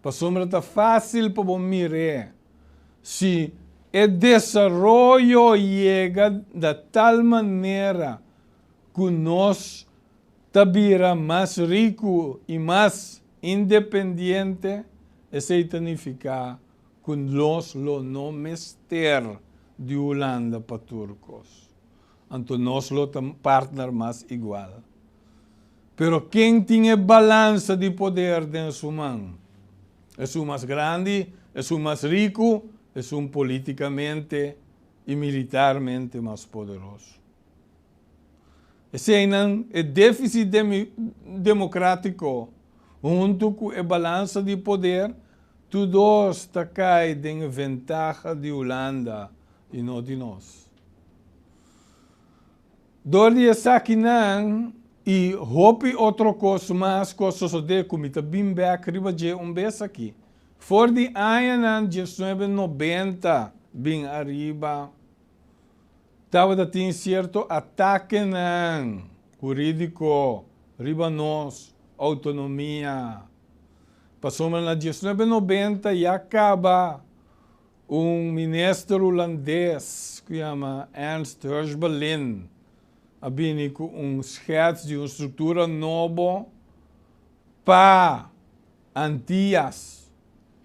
Pasobra ta fásil pa bo mir'é si e desaroyo yega na tal manera ku nos ta bira mas riku i mas independiente, esei ta nifiká ku nos lo no mester di Hulanda pa tur kos. Anto nos lo ta partner mas igual. Pero ken tin e balansa di poder den su man? Esun mas grandi, esun mas riku, esun politikamente i militarmente mas poderoso. Eseinan, e défisit demokrátiko huntu ku e balansa di poder, tur dos ta kai den e ventaha di Hulanda i no di nos. Dor di esakinan i hopi otro kos mas ku a sosodé ku mi ta bin bèk riba dje un bes aki, for di añanan 1990 bin ariba, Tabata tin sierto atakenan hurídiko riba nos outonomia, pasobra na 1990 ya kaba un minister hulandes ku yama Ernst Hirschballin a bini ku un schets di un struktura nobo pa Antias,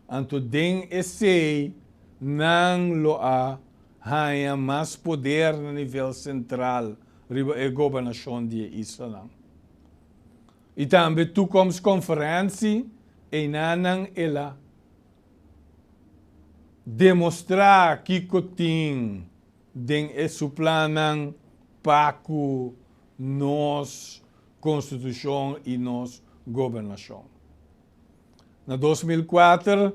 anto den esei nan lo a haña mas poder na nivel sentral riba e gobernashon di e islanan. I tambe Toekomstconferentie, einanan el a demostrá kiko tin den e su plannan pa ku nos konstitushon i nos gobernashon. Na 2004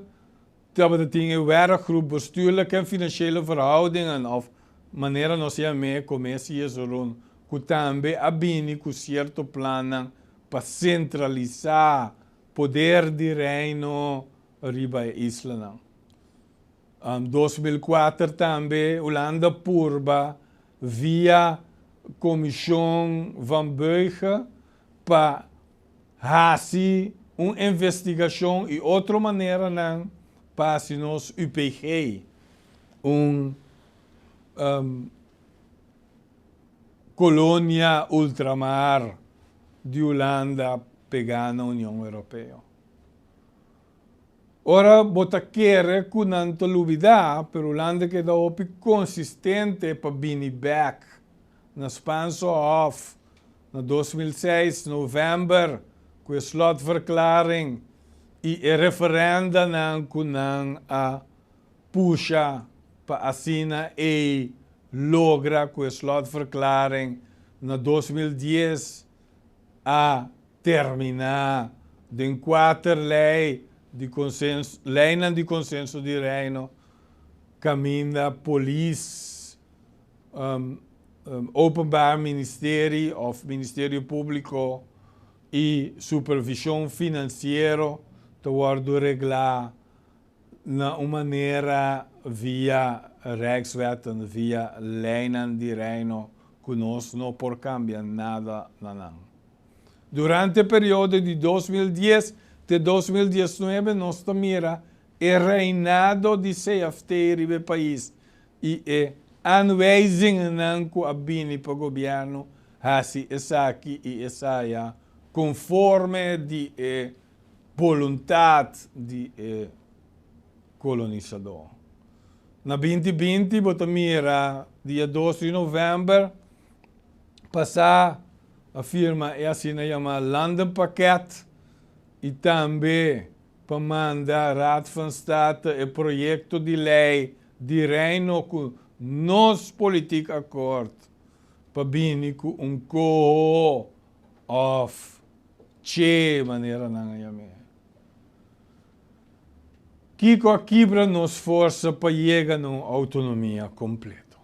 tabata tin e Werkgroep Bestuurlijke en Financiële Verhoudingen òf manera nos yam'é Commissie Jesurun ku tambe a bini ku sierto plannan pa sentralisá poder di Reino riba e islanan. 2004 tambe Hulanda purba via Komishon Van Beuge pa hasi un investigashon i otro maneranan pa hasi nos UPG un kolonia ultramar di Hulanda pegá na Union Europeo. Ora bo ta kere ku nan ta lubidá, pero Hulanda keda hopi konsistente pa bini bèk na Spaanse Hof na 2006, novèmber, ku e slotverklaring i e referendanan ku nan a pusha pa asina ei logra ku e slotverklaring na 2010 a terminá den kuater lei di konsenso, leinan di konsenso di Reino kaminda polis, Openbaar Ministerie òf Ministerio Públiko i supervishon finansiero. ta wòrdu reglá na un manera via Rijkswetten, via leinan di Reino ku nos no por kambia nada na nan. Durante e periodo di 2010 te 2019 nos ta mira e reinado di CFT riba e pais i e aanwijzingennan ku a bini pa gobièrnu hasi esaki i esaya konforme di e boluntat di e kolonisadó. Na 2020 bo ta mira dia 2 di novèmber pasá a firma e asina yamá Landenpakket i tambe pa manda Raad van State e proyekto di lei di Reino ku nos politiek akkoord pa bini ku un koho òf che manera nan a yam'é. Kiko a kibra nos forsa pa yega na un outonomia kompleto?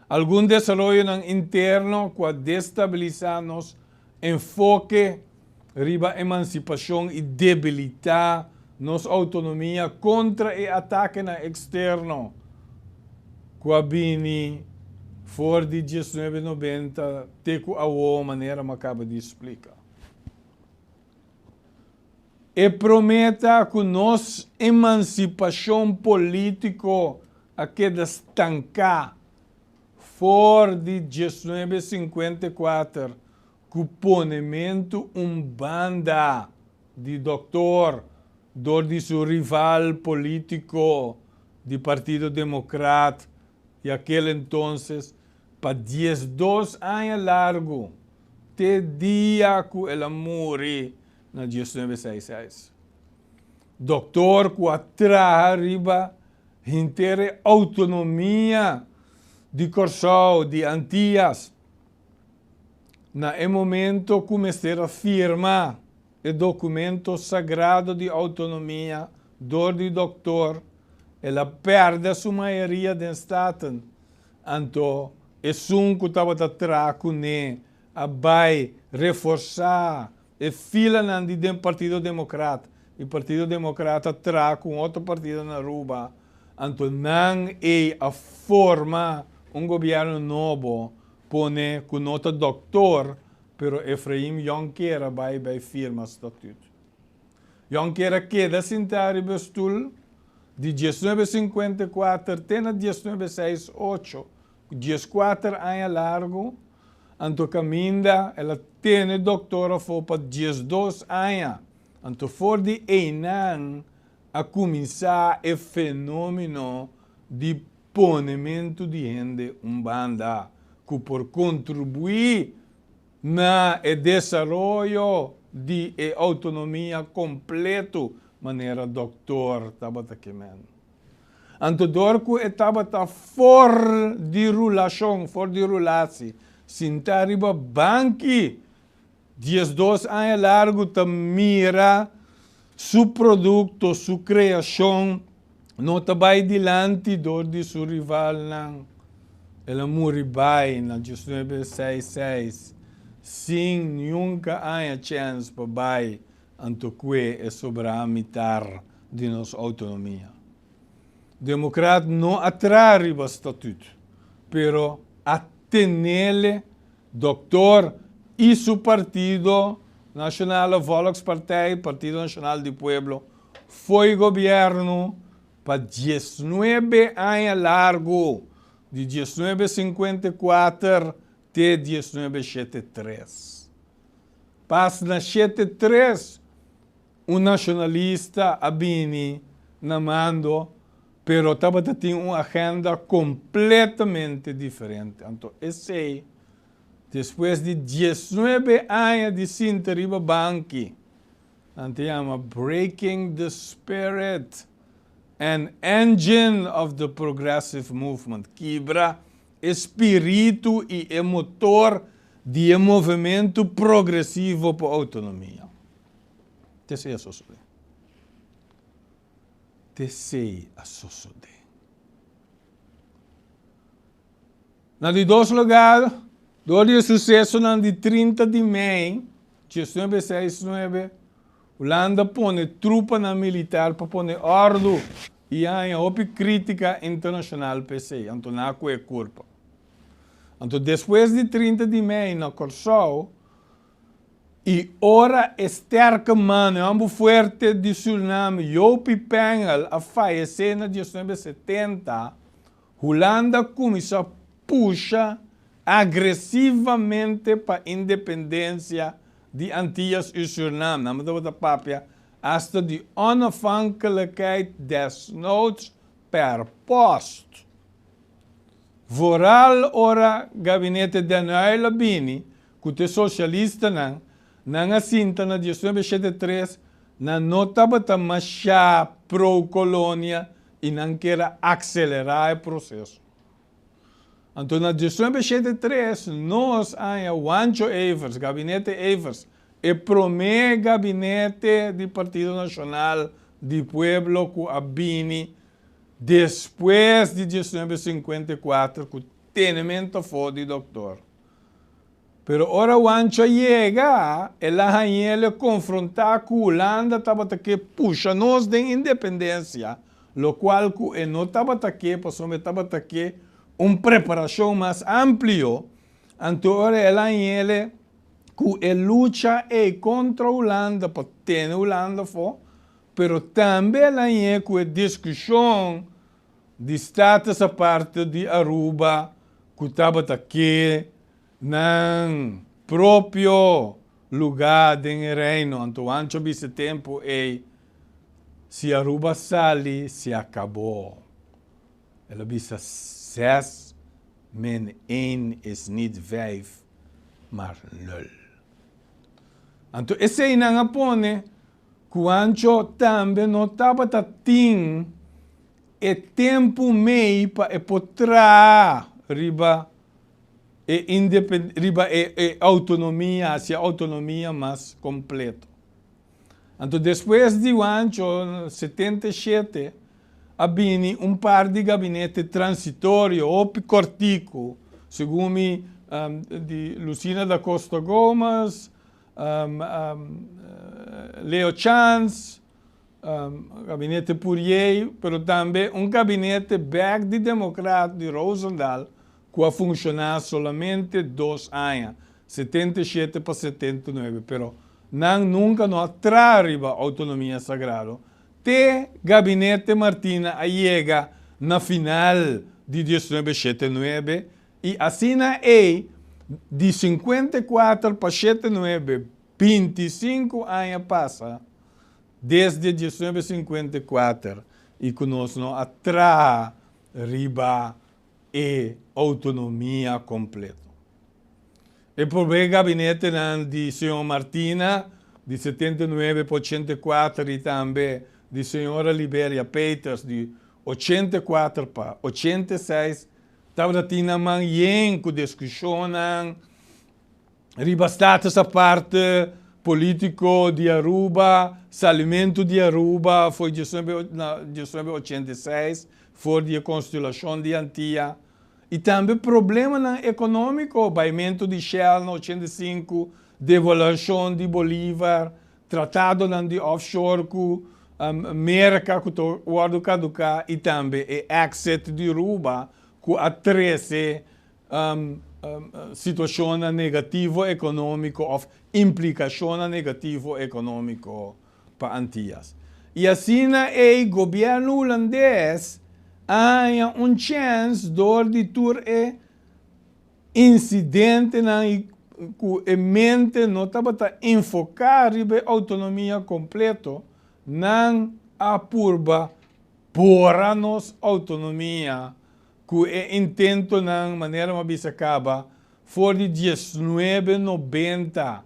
Algun desaroyonan interno ku a destabilisá nos enfoke riba emansipashon i debilitá nos outonomia kontra e atakenan eksterno ku a bini for di 1990 te ku awo, manera mi a kaba di splika. E promé ta ku nos emansipashon polítiko a keda stanká for di 1954 ku ponementu un banda di dòktor dor di su rival polítiko di Partido Demokrat di akel entonces pa 12 aña largu te dia ku el a muri na 1966. Dòktor ku a traha riba henter e outonomia di Kòrsou, di Antias, na e momento ku mester a firma e dokumento sagrado di outonomia dor di dòktor, el a pèrdè su mayoria den Staten, anto esun ku tabata traha kuné a bai reforsá e filanan di den Partido Demokrat i Partido Demokrat a traha ku un otro partido na Aruba, anto nan ei a forma un gobièrnu nobo pone ku no ta dòktor pero Efraim Jonker a bai bai firma statut. Jonker a keda sintá riba e stul di 1954 te na 1968, 14 aña largu, anto kaminda el a tene dòktor afó pa 12 aña, anto for di einan a kuminsá e fenómeno di ponementu di hende un banda ku por kontribuí na e desaroyo di e outonomia kompleto manera dòktor tabata ke men. Anto dor ku e tabata for di rulashon, for di rulasi, sintá riba banki 12 aña largu ta mira su produkto, su kreashon no ta bai dilanti dor di su rivalnan. El a muri bai na 1966 sin niunka aña chèns pa bai anto kue e sobrá mitar di nos outonomia. Demokrat no a traha riba statut, pero a tenele Doktor i su partido Nationale Volkspartij, Partido Nacional di Pueblo, fo'i gobièrnu pa 19 aña largu, di 1954 te 1973. Pas na 73 un nashonalista a bini na mando, pero tabata tin un agenda kompletamente diferente. Anto esei, despues di 19 aña di sinta riba banki, nan ta yama breaking the spirit and engine of the progressive movement, kibra e spiritu i e motor di e movementu progresivo pa outonomia. T'esei a sosodé. T'esei a sosodé. Na di dos lugar, dor di e susesonan di 30 di mei, 1969, Hulanda a pone trupanan militar pa pone òrdu i a haña hopi krítika internashonal pa esei, anto nan a kue kurpa. Anto despues di 30 di mei na Kòrsou i ora e sterke man, e hòmber fuerte di Suriname, Jopie Pengel a fayesé na 1970, Hulanda a kuminsá pusha agresivamente pa independensia di Antillas i Surinam. Nan tabata papia asta di onafhankelijkheid desnoods per post. Vooral ora gabinete Den Uyl a bini ku te sosialistanan, nan a sinta na 1973, nan no tabata masha pro-kolonia i nan kier a akselerá e proseso. Anto na 1973 nos a haña Juancho Evers, gabinete Evers, e promé gabinete di Partido Nashonal di Pueblo ku a bini despues di 1954 ku tenemento afó di dòktor. Pero ora Juancho a yega, el a hañ'el konfrontá ku Hulanda tabata ke pusha nos den independensia, lokual ku e no tabata ke pasobra e tabata ke un preparashon mas amplio. Anto ora el a hañ'el ku e lucha ei kontra Hulanda pa tene Hulanda afó, pero tambe el a hañ'é ku e diskushon di status aparte di Aruba ku tabata ke nan propio lugá den e Reino. Anto Juancho bisa e tempu ei, Si Aruba sali, se akabó. El a bisa zes min een is niet vijf, maar nul. Anto eseinan a pone ku Juancho tambe no tabata tin e tempu mei pa e por traha riba e riba e e outonomia, hasi e outonomia mas kompleto. Anto despues di Juancho 77 a bini un par di gabinete transitorio hopi kòrtiku, segun mi di Lucina da Costa Gomez, Leo Chance, Gabinete Pourier, pero tambe un gabinete bek di Democraat di Rozendal ku a funshoná solamente 2 aña, 77 pa 79, pero nan nunka no a traha riba outonomia sagrado te Gabinete Martina a yega na final di 1979 i asina ei di 54 pa 79, 25 aña pasa. Desde 1954 i ku nos no a traha riba e outonomia kompleto. E promé gabinetenan di señor Martina di 79 pa 84 i tambe di señora Liberia Peters di 84 pa 86 tabata tin nan man yen ku diskushonnan riba status aparte politico di Aruba, salimento di Aruba for 1986 for di e constelacion di Antia y tambe problemanan economico, baimento di Shell na 85, devaluacion di Bolivar, tratadonan di offshore cu Merca cu ta wordo caduca y tambe e exit di Aruba cu a trece situashonnan negativo ekonómiko òf implikashonnan negativo ekonómiko pa Antias. I asina ei gobièrnu hulandes a haña un chèns dor di tur e insidentenan i ku e mente no tabata enfoká riba e outonomia kompleto, nan a purba bora nos outonomia Ku e intentonan, manera mi a bisa kaba, for di 1990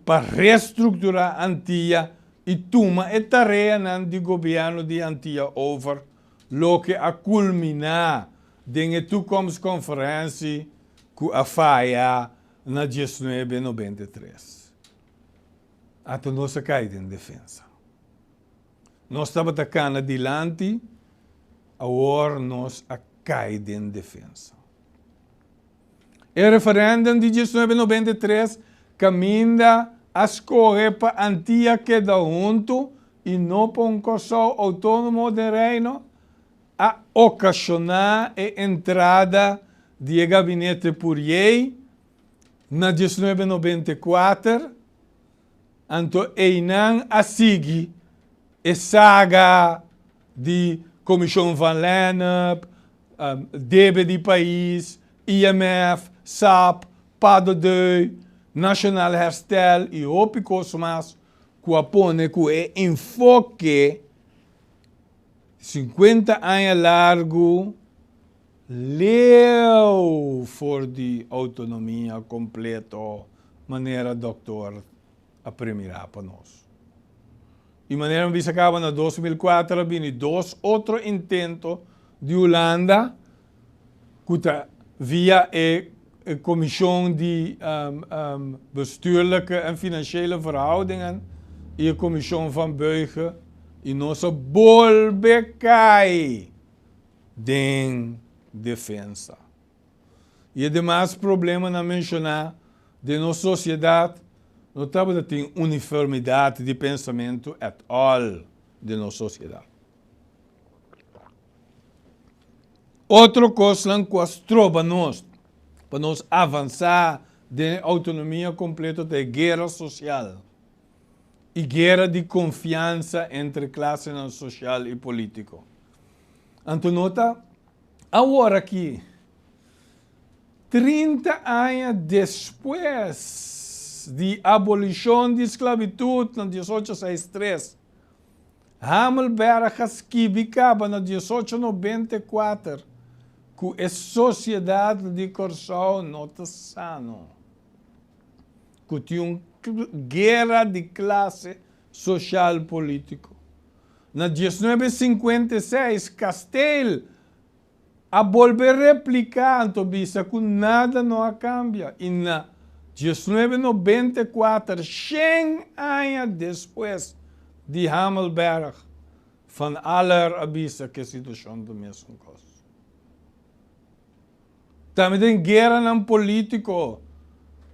pa restrukturá Antia i tuma e tareanan di gobièrnu di Antia over, loke a kulminá den e Toekomstconferentie ku a faya na 1993. Ata nos a kai den defensa. Nos tabata kana dilanti, awor nos a kai den defensa. E referendum di 1993 kaminda a skohe pa Antia keda huntu i no pa un Kòrsou outónomo den Reino, a okashoná e entrada di e gabinete Pourier na 1994, anto einan a sigui e saga di Komishon Van Lennep, debe di pais, IMF, sap, Pado Deu, Nationaal Herstel i hopi kos mas ku a pone ku e enfoke 50 aña largu leu for di outonomia kompleto manera Dòktor a premirá pa nos. I manera mi bisa kaba na 2004 a bini dos otro intento di Hulanda ku ta via e Komishon di Bestuurlijke en Financiële Verhoudingen i e Komishon van Beuge i nos a bolbe kai den defensa. I e demas problemanan menshoná den nos sosiedat no tabata tin uniformidat di pensamentu at all den nos sosiedat. Otro kosnan ku a stroba nos pa nos avansá den e outonomia kompleto ta e guera sosial i guera di konfiansa entre klasenan sosial i polítiko. Anto no ta awor aki, 30 aña despues di abolishon di sklabitut na 1863, Hamelberg a skibi kaba na 1894 ku e sosiedat di Kòrsou no ta sano, ku tin un guera di klase sosial polítiko. Na 1956 Kasteel a bolbe repliká anto bisa ku nada no a kambia i na 1994, shen aña despues di Hamelberg, Van Aller a bisa ku e situashon ta mesun kos. Tambe den gueranan polítiko,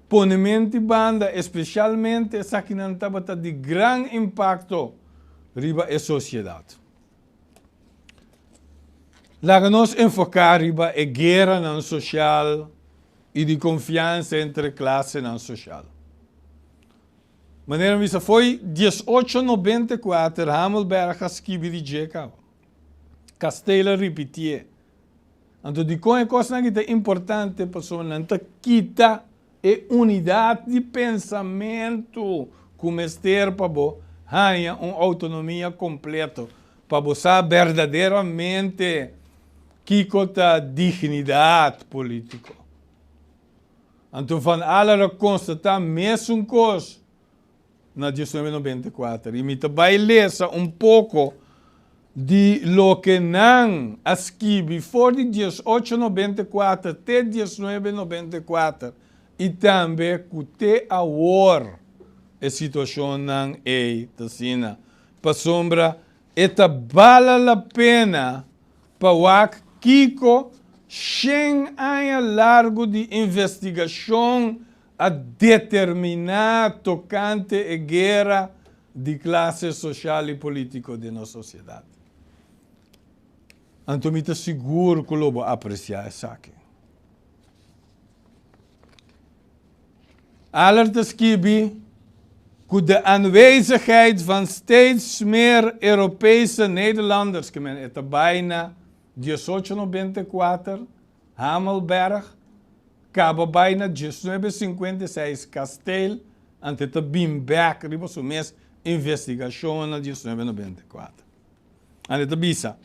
ponementi banda, espesialmente esakinan tabata di gran impakto riba e sosiedat. Laga nos enfoká riba e gueranan sosial i di konfiansa entre klasenan sosial. Manera mi bisa, fo'i 1894 Hamelberg a skibi di dje kaba. Kasteel a ripitié. Anto dikon e kosnan aki ta importante? Pasobra nan ta kita e unidat di pensamentu ku mester pa bo haña un outonomia kompleto, pa bo sa berdaderamente kiko ta dignidat polítiko. Anto Van Aller a konstatá mesun kos na 1994 i mi ta bai lesa un poko di loke nan a skibi for di 1894 te 1994 i tambe ku te awor e situashonnan ei ta asina pasobra e ta bala la pena pa wak kiko shen aña largu di investigashon a determiná tokante e guera di klase sosial i polítiko den nos sosiedat. Anto mi ta sigur ku lo bo apresiá esaki. Aller ta skibi ku de aanwezigheid van steeds meer Europese Nederlanders, ke men e ta bai na 1894, Hamelberg, kaba bai na 1956, Kasteel, anto e ta bin bek riba su mes investigashon na 1994. Anto e ta bisa,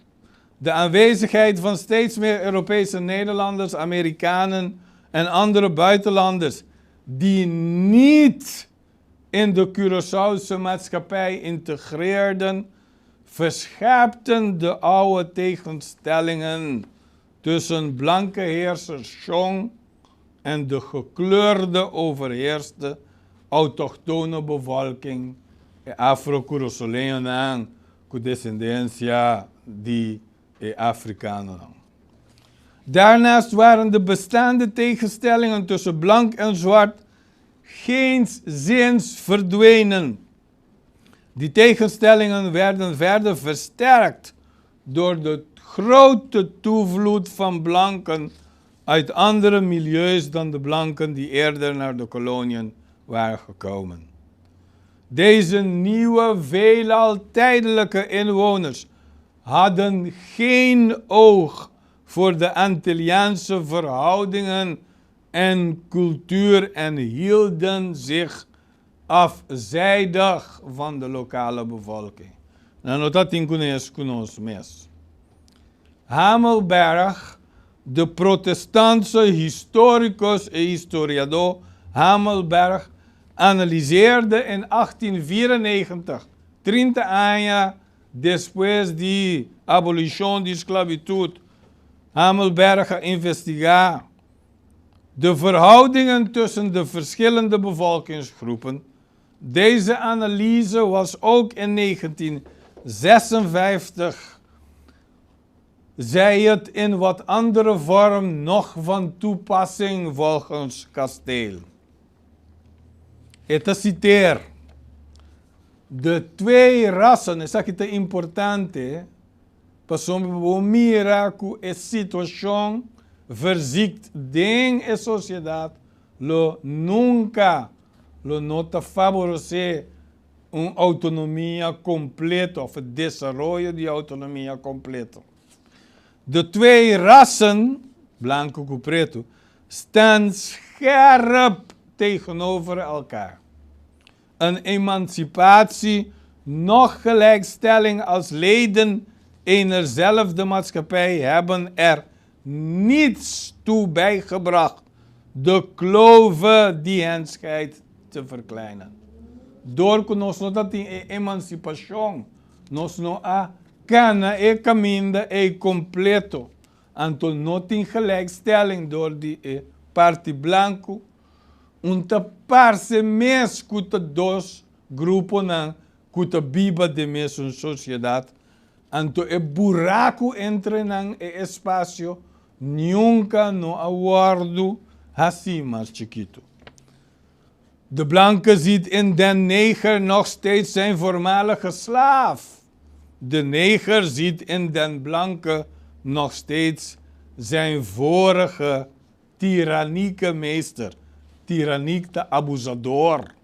De aanwezigheid van steeds meer Europese Nederlanders, Amerikanen en andere buitenlanders die niet in de Curaçaose maatschappij integreerden, verscherpten de oude tegenstellingen tussen blanke heersers shon en de gekleurde overheerste autochtone bevolking, e afro-Curaçoleñonan ku desendensia di e afrikanonan. Daarnaast waren de bestaande tegenstellingen tussen blank en zwart Geenszins verdwenen. Die tegenstellingen werden verder versterkt door de grote toevloed van blanken uit andere milieus dan de blanken die eerder naar de koloniën waren gekomen. Deze nieuwe, veelal tijdelijke inwoners hadden geen oog voor de Antilliaanse verhoudingen en cultuur en hielden zich afzijdig van de lokale bevolking. Nan no tabatin kunes ku nos mes. Hamelberg, de protestantse historicus en historiador Hamelberg, analiseerde in 1894, 30 aña despues di abolishon di sklabitut, Hamelberg a investigá de verhoudingen tussen de verschillende bevolkingsgroepen. Deze analyse was ook in 1956, zij het in wat andere vorm, nog van toepassing volgens Kasteel. E ta citeer: De twee rassen, esaki ta importante, pasobra bo mira ku e situashon verziekt den e sosiedat lo nunka lo no ta faboresé un outonomia kompleto òf e desaroyo di outonomia kompleto. De twee rassen, blanku ku pretu, staan scherp tegenover elkaar. Een emancipatie noch gelijkstelling als leden eenerzelfde maatschappij hebben er niets toe bijgebracht de klove die hen scheidt te verkleinen. Dor ku nos no ta tin e emansipashon, nos no a kana e kaminda ei kompleto, anto no tin gelijkstelling dor di e parti blanku. Un ta parse mes ku ta dos gruponan ku ta biba den mesun sosiedat, anto e buraku entre nan, e espasio, niunka no a wòrdu hasí mas chikitu. De blanke ziet in den neger nog steeds zijn voormalige slaaf. De neger ziet in den blanke nog steeds zijn vorige tirannieke meester. Tiranniek ta abusador.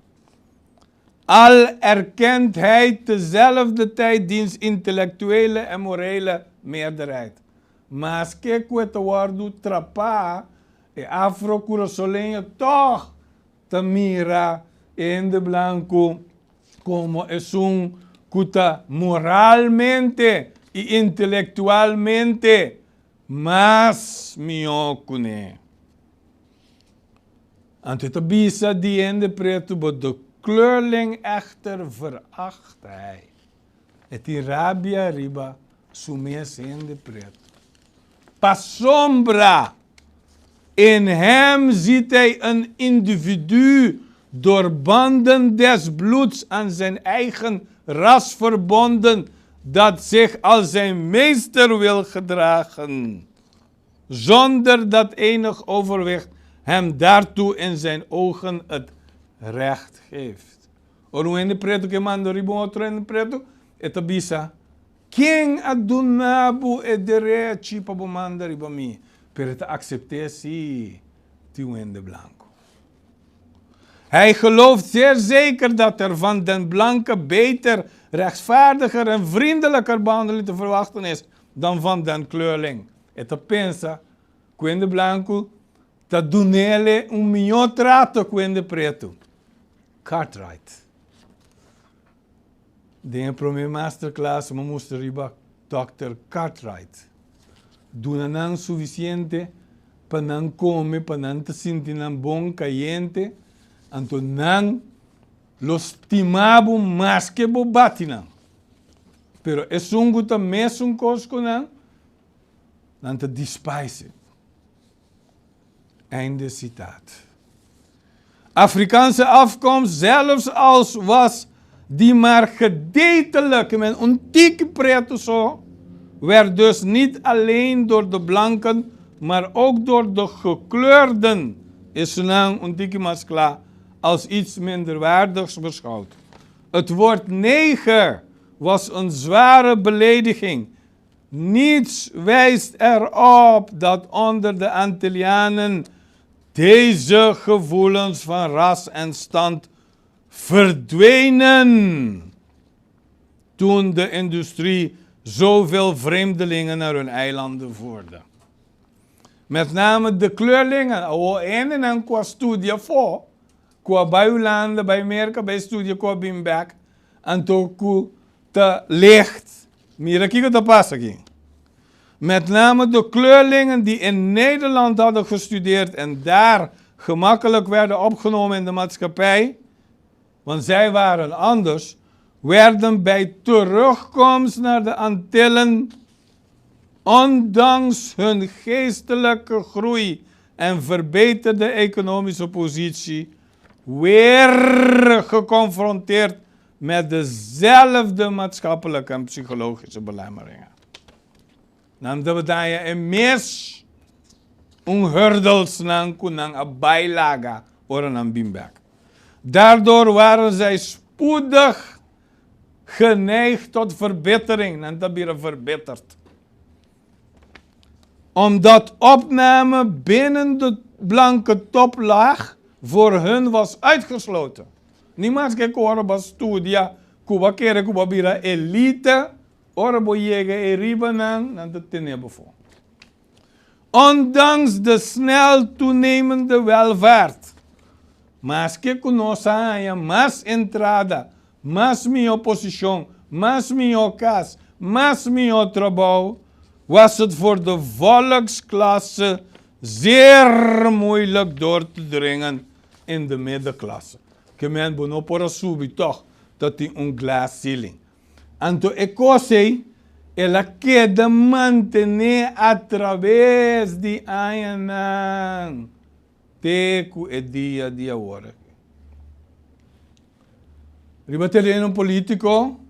Al erkent hij tezelfde tijd diens intellectuele en morele meerderheid. Maske ku e ta wòrdu trapá, e afro-kurasoleño tòg ta mira e hende blanku komo esun ku ta moralmente i intelektualmente mas mihó kuné. Anto e ta bisa di hende pretu, Bo de kleurling echter veracht hij. E tin rabia riba su mes hende pretu. Pasobra in hem ziet hij een individu door banden des bloeds aan zijn eigen ras verbonden, dat zich als zijn meester wil gedragen, zonder dat enig overwicht hem daartoe in zijn ogen het recht geeft. Ora un hende pretu ke manda riba un otro hende pretu, e ta bisa, Ken a duna bo e derechi pa bo manda riba mi? Pero e ta aksept'é si tin un hende blanku. Hij gelooft zeer zeker dat er van den blanke beter, rechtvaardiger en vriendelijker behandeling te verwachten is dan van den kleurling. E ta pensa ku hende blanku ta dun'ele un mihó trato ku hende pretu. Cartwright. Den e promé masterclass mi a mustra riba Dòkter Cartwright. Duna nan sufisiente pa nan kome, pa nan ta sinti nan bon kayente, anto nan lo stima bo maske bo bati nan. Pero esun ku ta mesun kos ku nan, nan ta despise. Einde citaat. Afrikaanse afkomst, zelfs als was die maar gedeeltelijk, men un tiki pretu so, werd dus niet alleen door de blanken, maar ook door de gekleurden, esunnan un tiki mas kla, Als iets minderwaardigs beschouwd. Het woord neger was een zware belediging. Niets wijst erop dat onder de Antillianen deze gevoelens van ras en stand verdwenen toen de industrie zoveel vreemdelingen naar hun eilanden voerde. Met name de kleurlingen, awor hendenan ku a studia afó, ku a bai Hulanda, bai Merka, bai studia ku a bin bèk, anto ku ta licht. Mira kiko ta pasa aki. Met name de kleurlingen die in Nederland hadden gestudeerd en daar gemakkelijk werden opgenomen in de maatschappij, want zij waren anders, werden bij terugkomst naar de Antillen, ondanks hun geestelijke groei en verbeterde economische positie, weer geconfronteerd met dezelfde maatschappelijke en psychologische belemmeringen. Nan tabata haña e mes un hurdlesnan ku nan a bai laga ora nan bin bek. Daardoor waren zij spoedig geneigd tot verbittering. Nan ta bira verbitterd. Omdat opname binnen de blanke toplaag voor hun was uitgesloten. Ni maske ku ora bo a studia ku bo a kere ku bo a bira elite, ora bo yega e ribanan, nan ta tene bo for. Ondanks de snel toenemende welvaart, maske ku nos a haña mas entrada, mas mihó posishon, mas mihó kas, mas mihó trabou, was het voor de volksklasse zeer moeilijk door te dringen in de middenklasse. Ke men bo no por a subi tòg, ta tin un glass ceiling. Anto e kos ei el a keda mantené atraves di añanan te ku e dia di awor aki. Riba tereno polítiko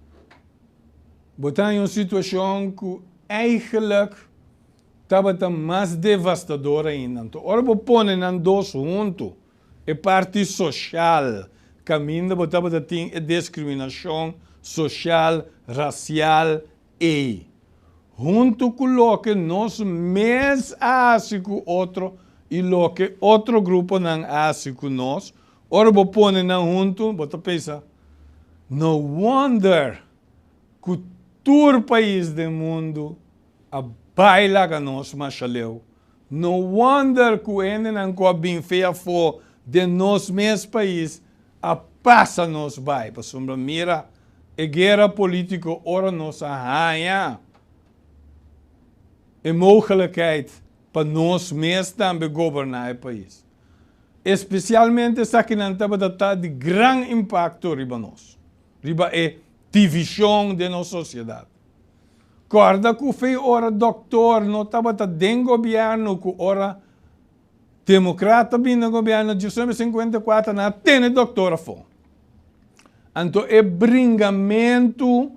bo ta haña un situashon ku eigelijk tabata mas devastador ainda. Anto ora bo pone nan dos huntu, e parti soshal, kaminda bo tabata tin e deskriminashon soshal, rasial ei, huntu ku loke nos mes a hasi ku otro i loke otro gruponan a hasi ku nos, ora bo pone nan huntu, bo ta pensa, No wonder ku tur pais den mundu a bai laga nos masha leu. No wonder ku hendenan ku a bin fe afó den nos mes pais a pasa nos bai, pasobra mira e guera polítiko ora nos a haña e mogelijkheid pa nos mes tambe goberná e pais. Espesialmente esakinan tabata ta di gran impakto riba nos, riba e divishon den nos sosiedat. Kòrda ku fei ora dòktor no tabata den gobièrnu ku ora Demokrat a bini na gobièrnu 1954 nan a tene dòktor afó. Anto e bringamentu,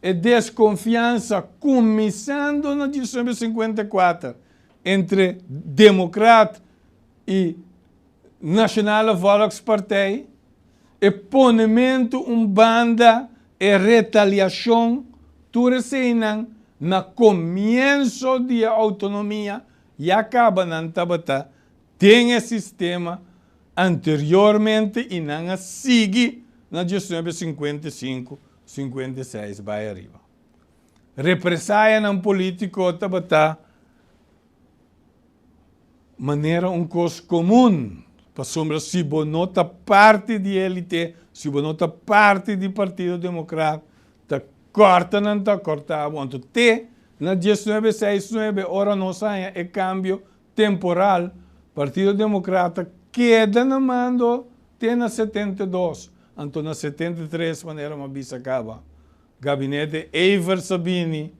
e deskonfiansa kuminsando na 1954 entre Demokrat i Nationale Volkspartij, e ponementu un banda, e retaliashon, tur eseinan na komienso di e outonomia ya kaba nan tabata den e sistema anteriormente i nan a sigui na 1955, 56 bai ariba. Represayanan polítiko tabata manera un kos komun, pasobra si bo no ta parti di elite, si bo no ta parti di Partido Demokrat, ta kòrta nan ta kòrta bo. Anto te na diesnuebe seis nuebe ora nos haña e kambio temporal, Partido Demokrat ta keda na mando te na 72. Anto na 73 manera mi a bisa kaba, gabinete Evers a bini,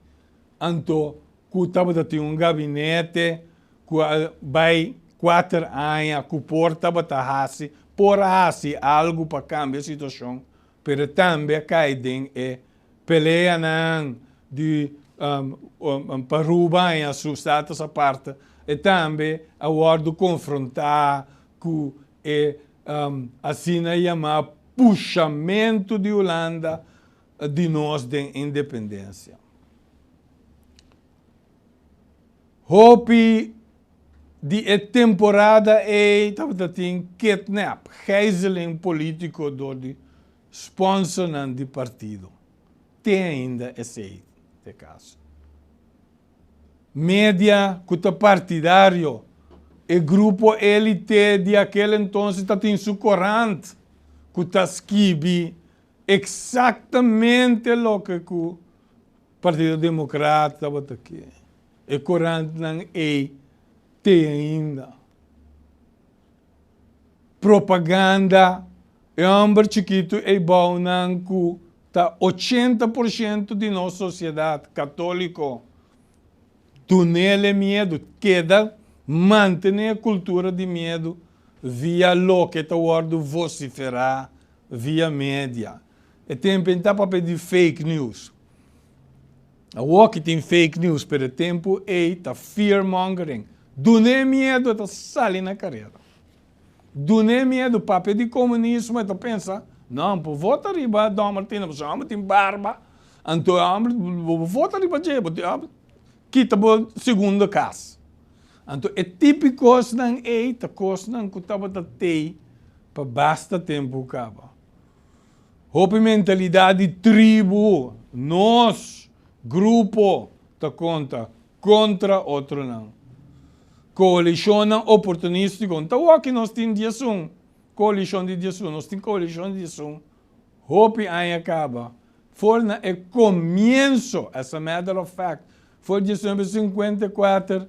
anto ku tabata tin un gabinete ku a bai kuater aña ku por tabata hasi, por a hasi algu pa kambia e situashon, pero tambe a kai den e peleanan di pa Aruba haña su status aparte, e tambe a wòrdu konfrontá ku e. Asina yamá pushamentu di Hulanda di nos den independensia. Hopi di e temporada ei tabata tin kidnap, gijzeling polítiko dor di sponsornan di partido. Te ainda esei ta e kaso. Media ku ta partidario, e grupo élite di akel entonces ta tin su korant ku ta skibi eksaktamente loke ku Partido Demokrat tabata ke. E korantnan ei te ainda. Propaganda, e hòmber chikitu ei bou nan ku ta 80% di nos sosiedat katóliko dun'el e miedu, keda mantené e kultura di miedu via loke ta wòrdu vosiferá via media. E tempu ei ta papia di fake news. Awor ki tin fake news, pero e tempu ei ta fear mongering. Dun'é miedu e ta sali na karera. Dun'é miedu, papia di komunismo e ta pensa, no, bo vota riba Don Martina pasobra e hòmber tin barba, anto e hòmber, bo vota riba dje, bo kita bo segundo kas. Anto e tipi kosnan ei ta kosnan ku tabata tei pa basta tempu kaba. Hopi mentalidat di tribu, nos, grupo, ta konta kontra otronan. Koalishonnan oportunístiko, no ta wòki nos tin 11, koalishon di 11, nos tin koalishon di 11 hopi aña kaba, for na e komienso, as a matter of fact, for 1954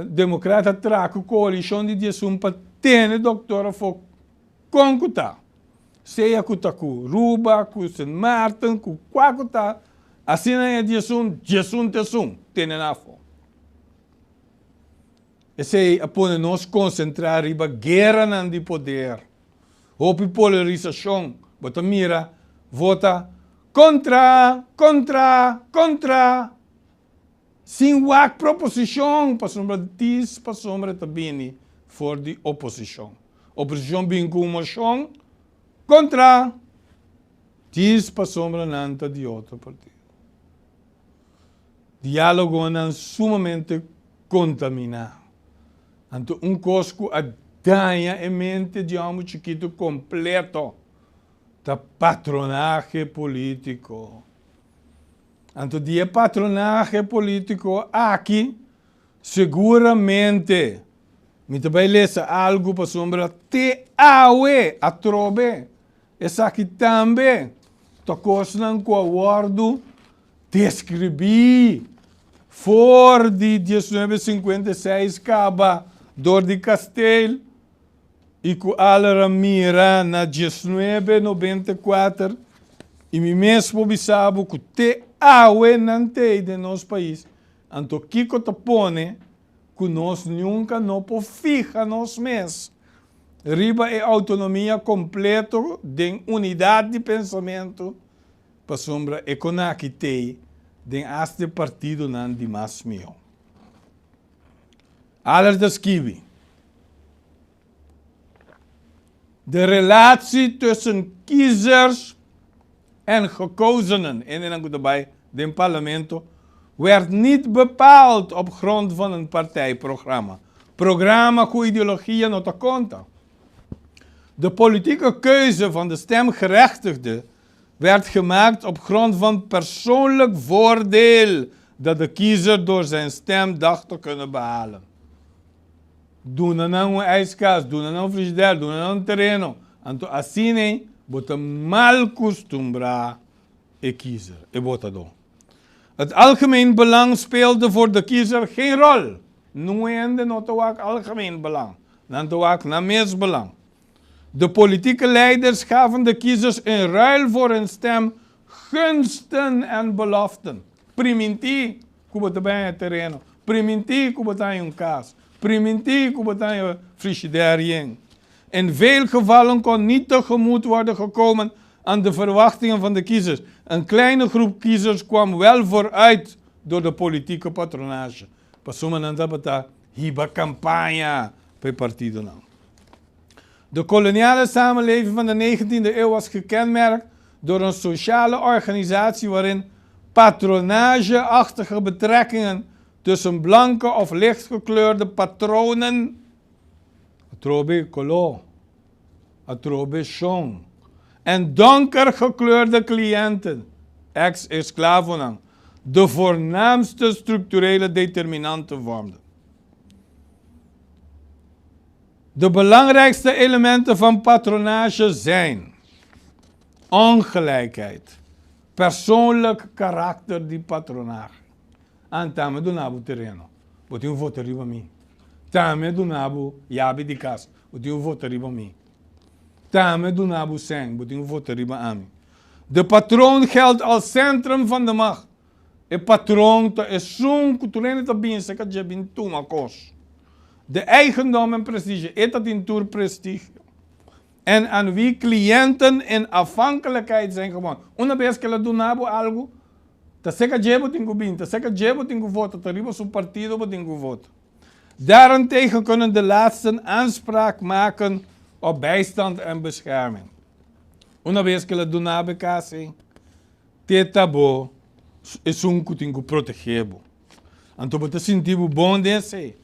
Demokrat a traha ku koalishon di 11 pa tene dòktor afó. Kon ku ta? Sea ku ta ku Ruba, ku Sint Maarten, ku kua ku ta, asina e 11, 11 ta esun, tene nan afó. Esei a pone nos konsentrá riba gueranan di poder, hopi polarisashon, bo ta mira vota kontra, kontra, kontra, sin wak proposishon, pasobra dis pasobra ta bini for di oposishon. Oposishon bin ku un moshon kontra, dis pasobra nan ta di otro partido. Diálogonan sumamente kontaminá. Anto un kos ku a daña e mente di hòmber chikitu kompleto ta patronahe polítiko. Anto di e patronahe polítiko aki seguramente mi ta bai lesa algu pasobra te awe atrobe esaki tambe ta kosnan ku a wòrdu deskribí for di 1956 kaba dor di Kasteel i ku Aller a mira na 1994 i mi mes por bisa bo ku te awe nan t'ei den nos pais. Anto kiko ta pone ku nos nunka no por fiha nos mes riba e outonomia kompleto den unidat di pensamentu pasobra e konaki t'ei den asta e partidonan di mas mihó. Aller ta skibi, De relatie tussen kiezers en gekozenen, hendenan ku ta bai den parlamento, werd niet bepaald op grond van een partijprogramma. Programa ku ideologia no ta konta. De politieke keuze van de stemgerechtigde werd gemaakt op grond van persoonlijk voordeel dat de kiezer door zijn stem dacht te kunnen behalen. Duna nan un ijskast, duna nan un frigidaire, duna nan un tereno. Anto asina bo ta mal kustumbrá e kiezer, e votadó. Het algemeen belang speelde voor de kiezer geen rol. Nun hende no ta wak algemeen belang, nan ta wak nan mes belang. De politieke leiders gaven de kiezers in ruil voor hun stem gunsten en beloften. Primintí ku bo ta bai haña tereno, primintí ku bo ta haña un kas, primintí ku bo ta haña frishider yen. In veel gevallen kon niet tegemoet worden gekomen aan de verwachtingen van de kiezers. Een kleine groep kiezers kwam wel vooruit door de politieke patronage. Pasobra nan tabata hiba kampaña pa e partidonan. De koloniale samenleving van de 19e eeuw was gekenmerkt door een sociale organisatie waarin patronageachtige betrekkingen tussen blanke of lichtgekleurde patronen, atrobe koló, atrobe shon, en donker gekleurde cliënten, ex-esklavonan, de voornaamste structurele determinanten vormden. De belangrijkste elementen van patronage zijn ongelijkheid, persoonlijk karakter di patronage. Anto ami a duna bo tereno, bo tin ku vota riba mi. T'ami a duna bo yabi di kas, bo tin ku vota riba mi. T'ami a duna bo sèn, bo tin ku vota riba ami. De patroon geldt als centrum van de macht. E patron ta esun ku tur hende ta binse ka dje bin tuma kos. De eigendom en prestige, e ta tin tur prestigio. En aan wie cliënten in afhankelijkheid zijn gebonden. Una bes ku el a duna bo algu, ta seka dje bo tin ku bin, ta seka dje bo tin ku vota, ta riba su partido bo tin ku vota. Daarentegen kunnen de laatsten aanspraak maken op bijstand en bescherming. Una bes ku el a duna bo e kas ei, Te ta bo esun ku tin ku protegé bo. Anto bo ta sinti bo bon den esei.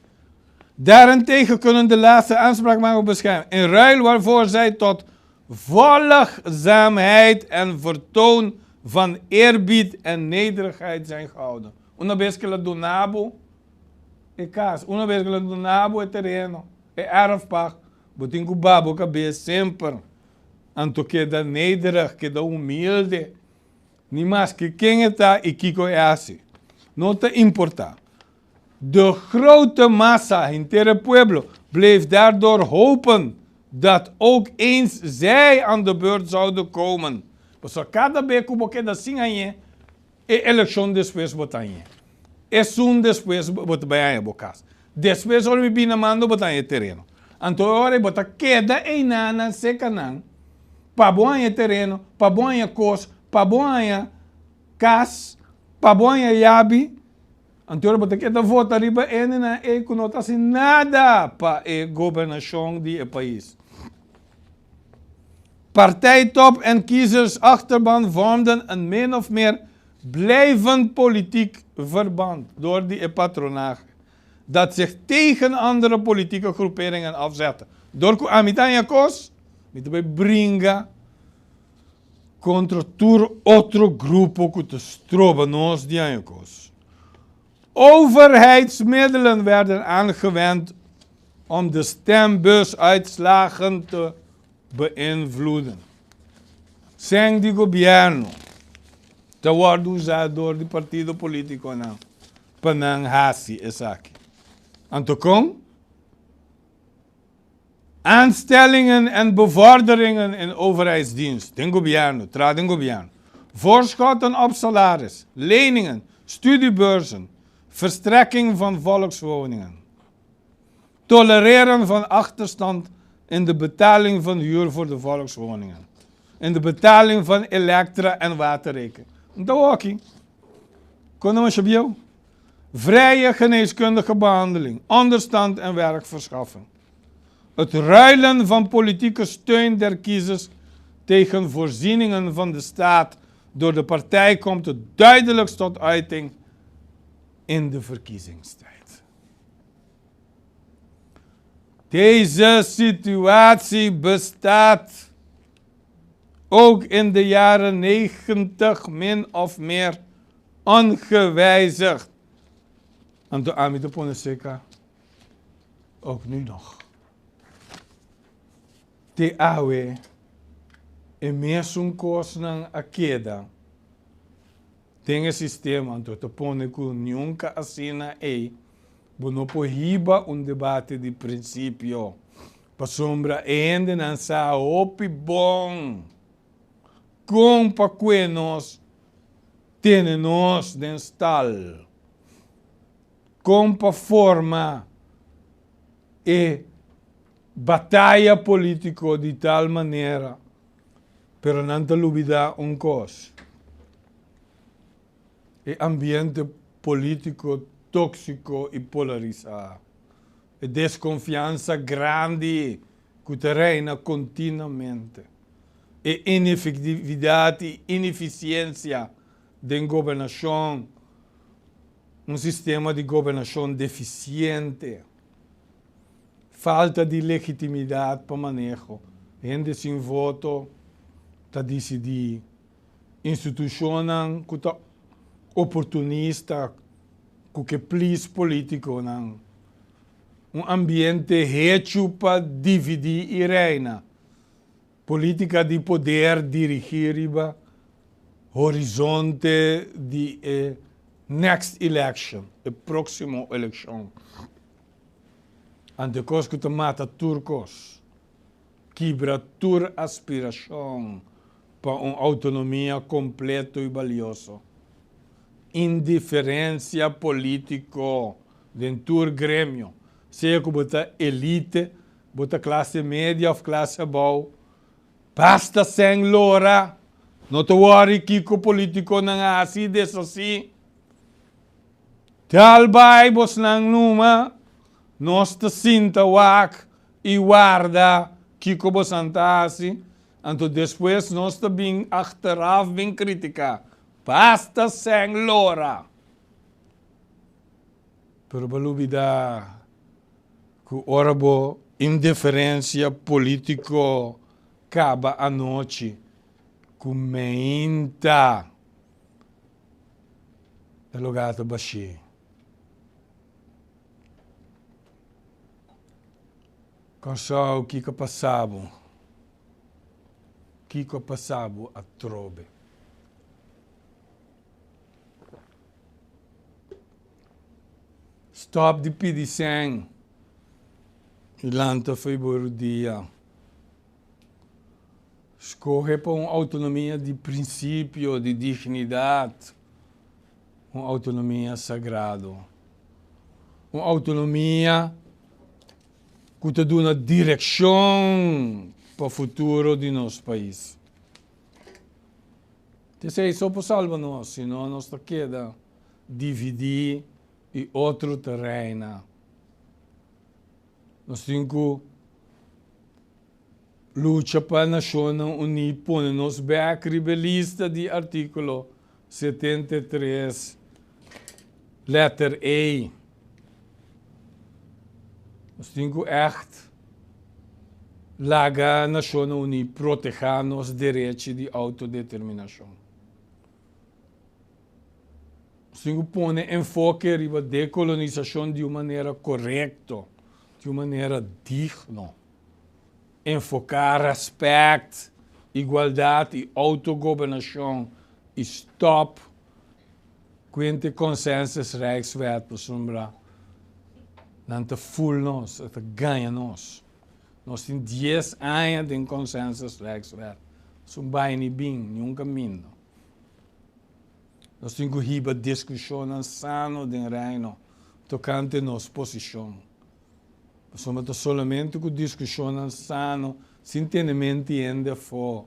Daarentegen kunnen de laatste aanspraak maken op bescherming, in ruil waarvoor zij tot volgzaamheid en vertoon van eerbied en nederigheid zijn gehouden. Una bes ku el a duna bo e kas, una bes ku el a duna bo e tereno, e erfpacht, bo tin ku baha bo kabes semper. Anto keda nederig, keda humilde, ni maske ken e ta i kiko e hasi, no ta importá. De grote massa, henter e pueblo, bleef daardoor hopen dat ook eens zij aan de beurt zouden komen. Pasobra kada be ku bo keda sin hañ'é, e elekshon despues bo ta hañ'é. Esun despues bo ta bai haña bo kas. Despues ora mi bini na mando bo ta haña e tereno. Anto e ora ei bo ta keda einanan seka nan pa bo haña e tereno, pa bo haña kos, pa bo haña kas, pa bo haña yabi. Anto ora bo ta keda vota riba hendenan ei ku no ta hasi nada pa e gobernashon di e pais. Partijtop en kiezersachterban vormden een min of meer blijvend politiek verband door di e patronahe dat zich tegen andere politieke groeperingen afzette. Door ku ami ta haña kos, mi ta bai bringa kontra tur otro grupo ku ta stroba nos di haña kos. Overheidsmiddelen werden aangewend om de stembusuitslagen te beïnvloeden. Sèn di gobièrnu ta wòrdu usá dor di partido polítikonan pa nan hasi esaki. Anto kon? Aanstellingen en bevorderingen in overheidsdienst, den gobièrnu, traha den gobièrnu, voorschotten op salaris, leningen, studiebeurzen, verstrekking van volkswoningen. Tolereren van achterstand in de betaling van huur voor de volkswoningen. In de betaling van elektra en waterrekening. Nta wòki. Kon nan masha bieu? Vrije geneeskundige behandeling, onderstand en werkverschaffing. Het ruilen van politieke steun der kiezers tegen voorzieningen van de staat door de partij komt het duidelijkst tot uiting in de verkiezingstijd. Deze situatie bestaat ook in de jaren 90 min of meer ongewijzigd. Anto ami ta pone seca ook nu nog. Te awe e mesun cosnan a keda Den e sistema anto ta pone ku niunka asina ei bo no por hiba un debate di prinsipio, pasobra e hendenan sa hopi bon kon pa kue nos tene nos den stal, kon pa forma e bataya politiko di tal manera. Pero nan ta lubidá un kos, e ambiente polítiko tóksiko i polarisá, e deskonfiansa grandi. ku ta reina kontinuamente. E inefektividat i inefisiensia den gobernashon, un sistema di gobernashon defisiente, falta di legitimidat pa maneho, hende sin voto ta disidí, institushonnan ku ta oportunista ku ke plis polítikonan, un ambiente hechu pa dividí i reina, polítika di poder dirigí riba horizonte di e next election, e próksimo elekshon. Anto e kos ku ta mata tur kos, kibra tur aspirashon pa un outonomia kompleto i balioso. Indiferensia polítiko den tur gremio, sea ku bo ta elite, bo ta klase media òf klase abou, basta sèn lora, no ta wòri kiko polítikonan hasi i deshasí. Tal bai bosnan numa, nos ta sinta wak i warda kiko bosan ta hasi, anto despues nos ta bin achteraf bin kritiká. Basta sèn lora! Pero bo lubidá ku ora bo indiferensia polítiko kaba anochi ku meinta, E lugar ta bashí. Kòrsou, kiko a pasa bo? Kiko a pasa bo atrobe? Stòp di pidi sèn i lanta fo'i bo rudia. Skohe pa un outonomia di prinsipio, di dignidat, un outonomia sagrado. Un outonomia ku ta duna direkshon pa futuro di nos pais. T'esei so por salba nos, si no nos ta keda dividí i otro ta reina. Nos tin ku Lucha pa Nashonnan Uní pone nos bèk riba e lista di artíkulo 73, lèter E. Nos tin ku ègt laga Nashonnan Uní protehá nos derechi di outodeterminashon. Nos tin ku pone enfoke riba dekolonisashon di un manera korekto, di un manera digno. Enfoká rèspèt, igualdat i outogobernashon i stòp ku hende consensus Rijkswet pasobra nan ta ful nos, e ta gaña nos. Nos tin dies aña den consensus Rijkswet, nos un bai ni bin, niun kaminda. Nos tin ku hiba diskushonnan sano den Reino tokante nos posishon. Pasobra ta solamente ku diskushonnan sano, sin tene menti hende afó,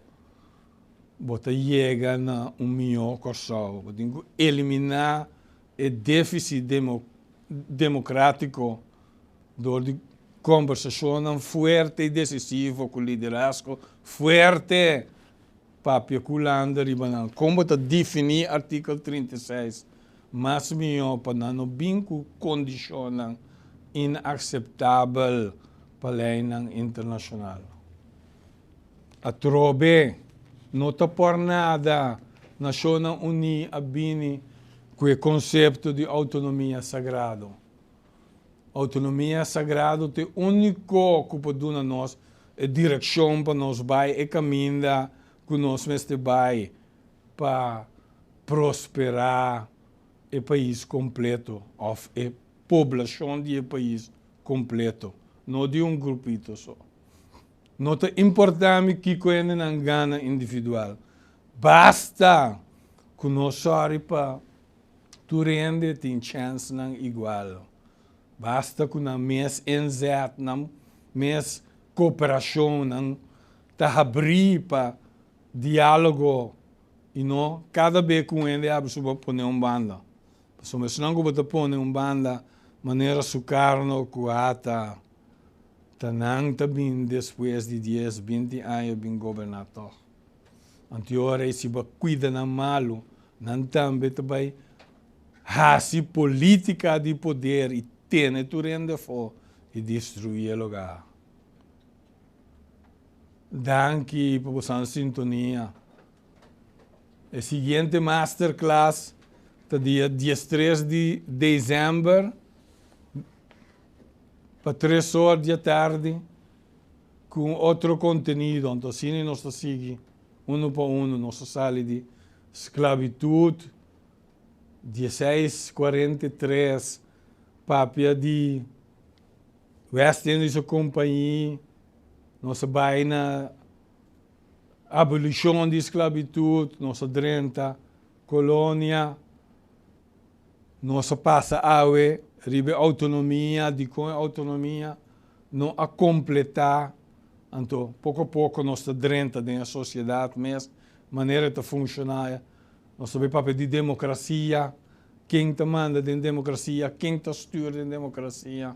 bo ta yega na un mihó Kòrsou. Bo tin ku eliminá e défisit demokrátiko dor di kombersashonnan fuerte i desisivo ku liderazgo fuerte. Papia ku Hulanda riba nan. Kon bo ta definí artíkel 36 mas mihó pa nan no bin ku kondishonnan inakseptabel pa leinan internashonal? Atrobe, no ta por nada Nashonnan Uní a bini ku e konsepto di outonomia sagrado. Outonomia sagrado ta e úniko ku por duna nos e direkshon pa nos bai e kaminda ku nos mester bai pa prosperá e pais kompleto òf e poblashon di e pais kompleto, no di un grupito so. No ta importá mi kiko hendenan gana individual, basta ku nos sòri pa Tur hende tin chènsnan igual. Basta ku nan mes inzet, nan mes kooperashon, nan ta habrí pa diálogo i no kada be ku un hende habri su boka pone un banda. Pasobra esnan ku bo ta pone un banda manera Sukarno ku ata. Ta nan ta bin despues di dies, binti aña bin goberná tòg. Anto e ora ei si bo a kuida nan malu, nan tambe ta bai hasi polítika di poder i tene tur hende afó i destruí e lugá. Danki pa bosan sintonia. E siguiente masterclass ta dia diestres di dezèmber pa tres or di atardi ku un otro kontenido. Anto asina nos ta sigui unu pa unu. Nos ta sali di sklabitut dieseis kuarenta i tres papia di West Indische Compagnie, nos a bai na abolishon di sklabitut, nos a drenta kolonia, nos a pasa awe riba e outonomia, dikon e outonomia no a kompletá, anto poko poko nos ta drenta den e sosiedat mes, manera e ta funshoná, nos ta bai papia di demokrasia, ken ta manda den demokrasia, ken ta stür den demokrasia,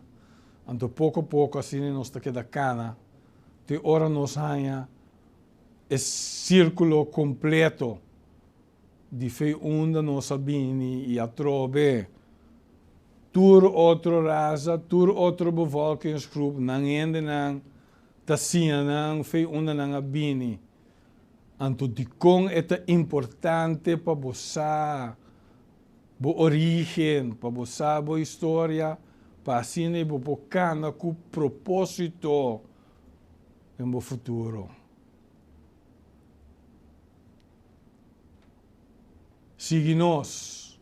anto poko poko asina nos ta keda kana. Te ora nos haña e sírkulo kompleto di fe unda nos a bini i atrobe tur otro rasa, tur otro bevolkingsgroep, nan hendenan ta siña nan fe unda nan a bini. Anto dikon e ta importante pa bo sa bo orígen, pa bo sa bo historia, pa asina bo por kana ku propósito den bo futuro. Sigui nos,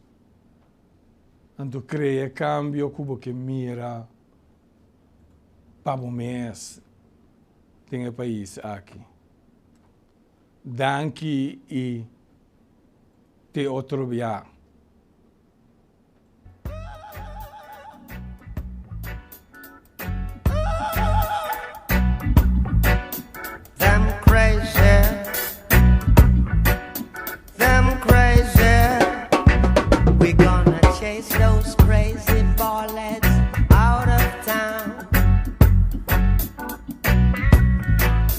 anto krea e kambio ku bo ke mira pa bo mes den e pais aki. Danki i te otro bia. Them crazy, them crazy. We gonna chase those crazy ballheads out of town.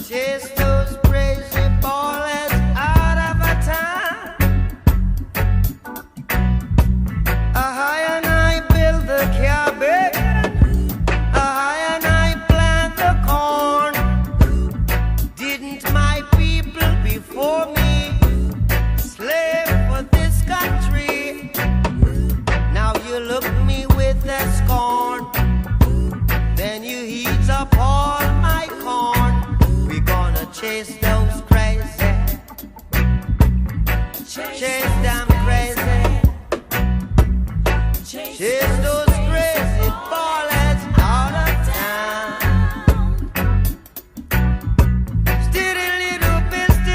Chase those crazy ballheads out of a town. A high and I build the cabin. A high and I plant the corn. Didn't my people before me slave for this country? Now you look me with a scorn. Then you heat up all my corn. We gonna chase those crazy. Chase them crazy. Chase.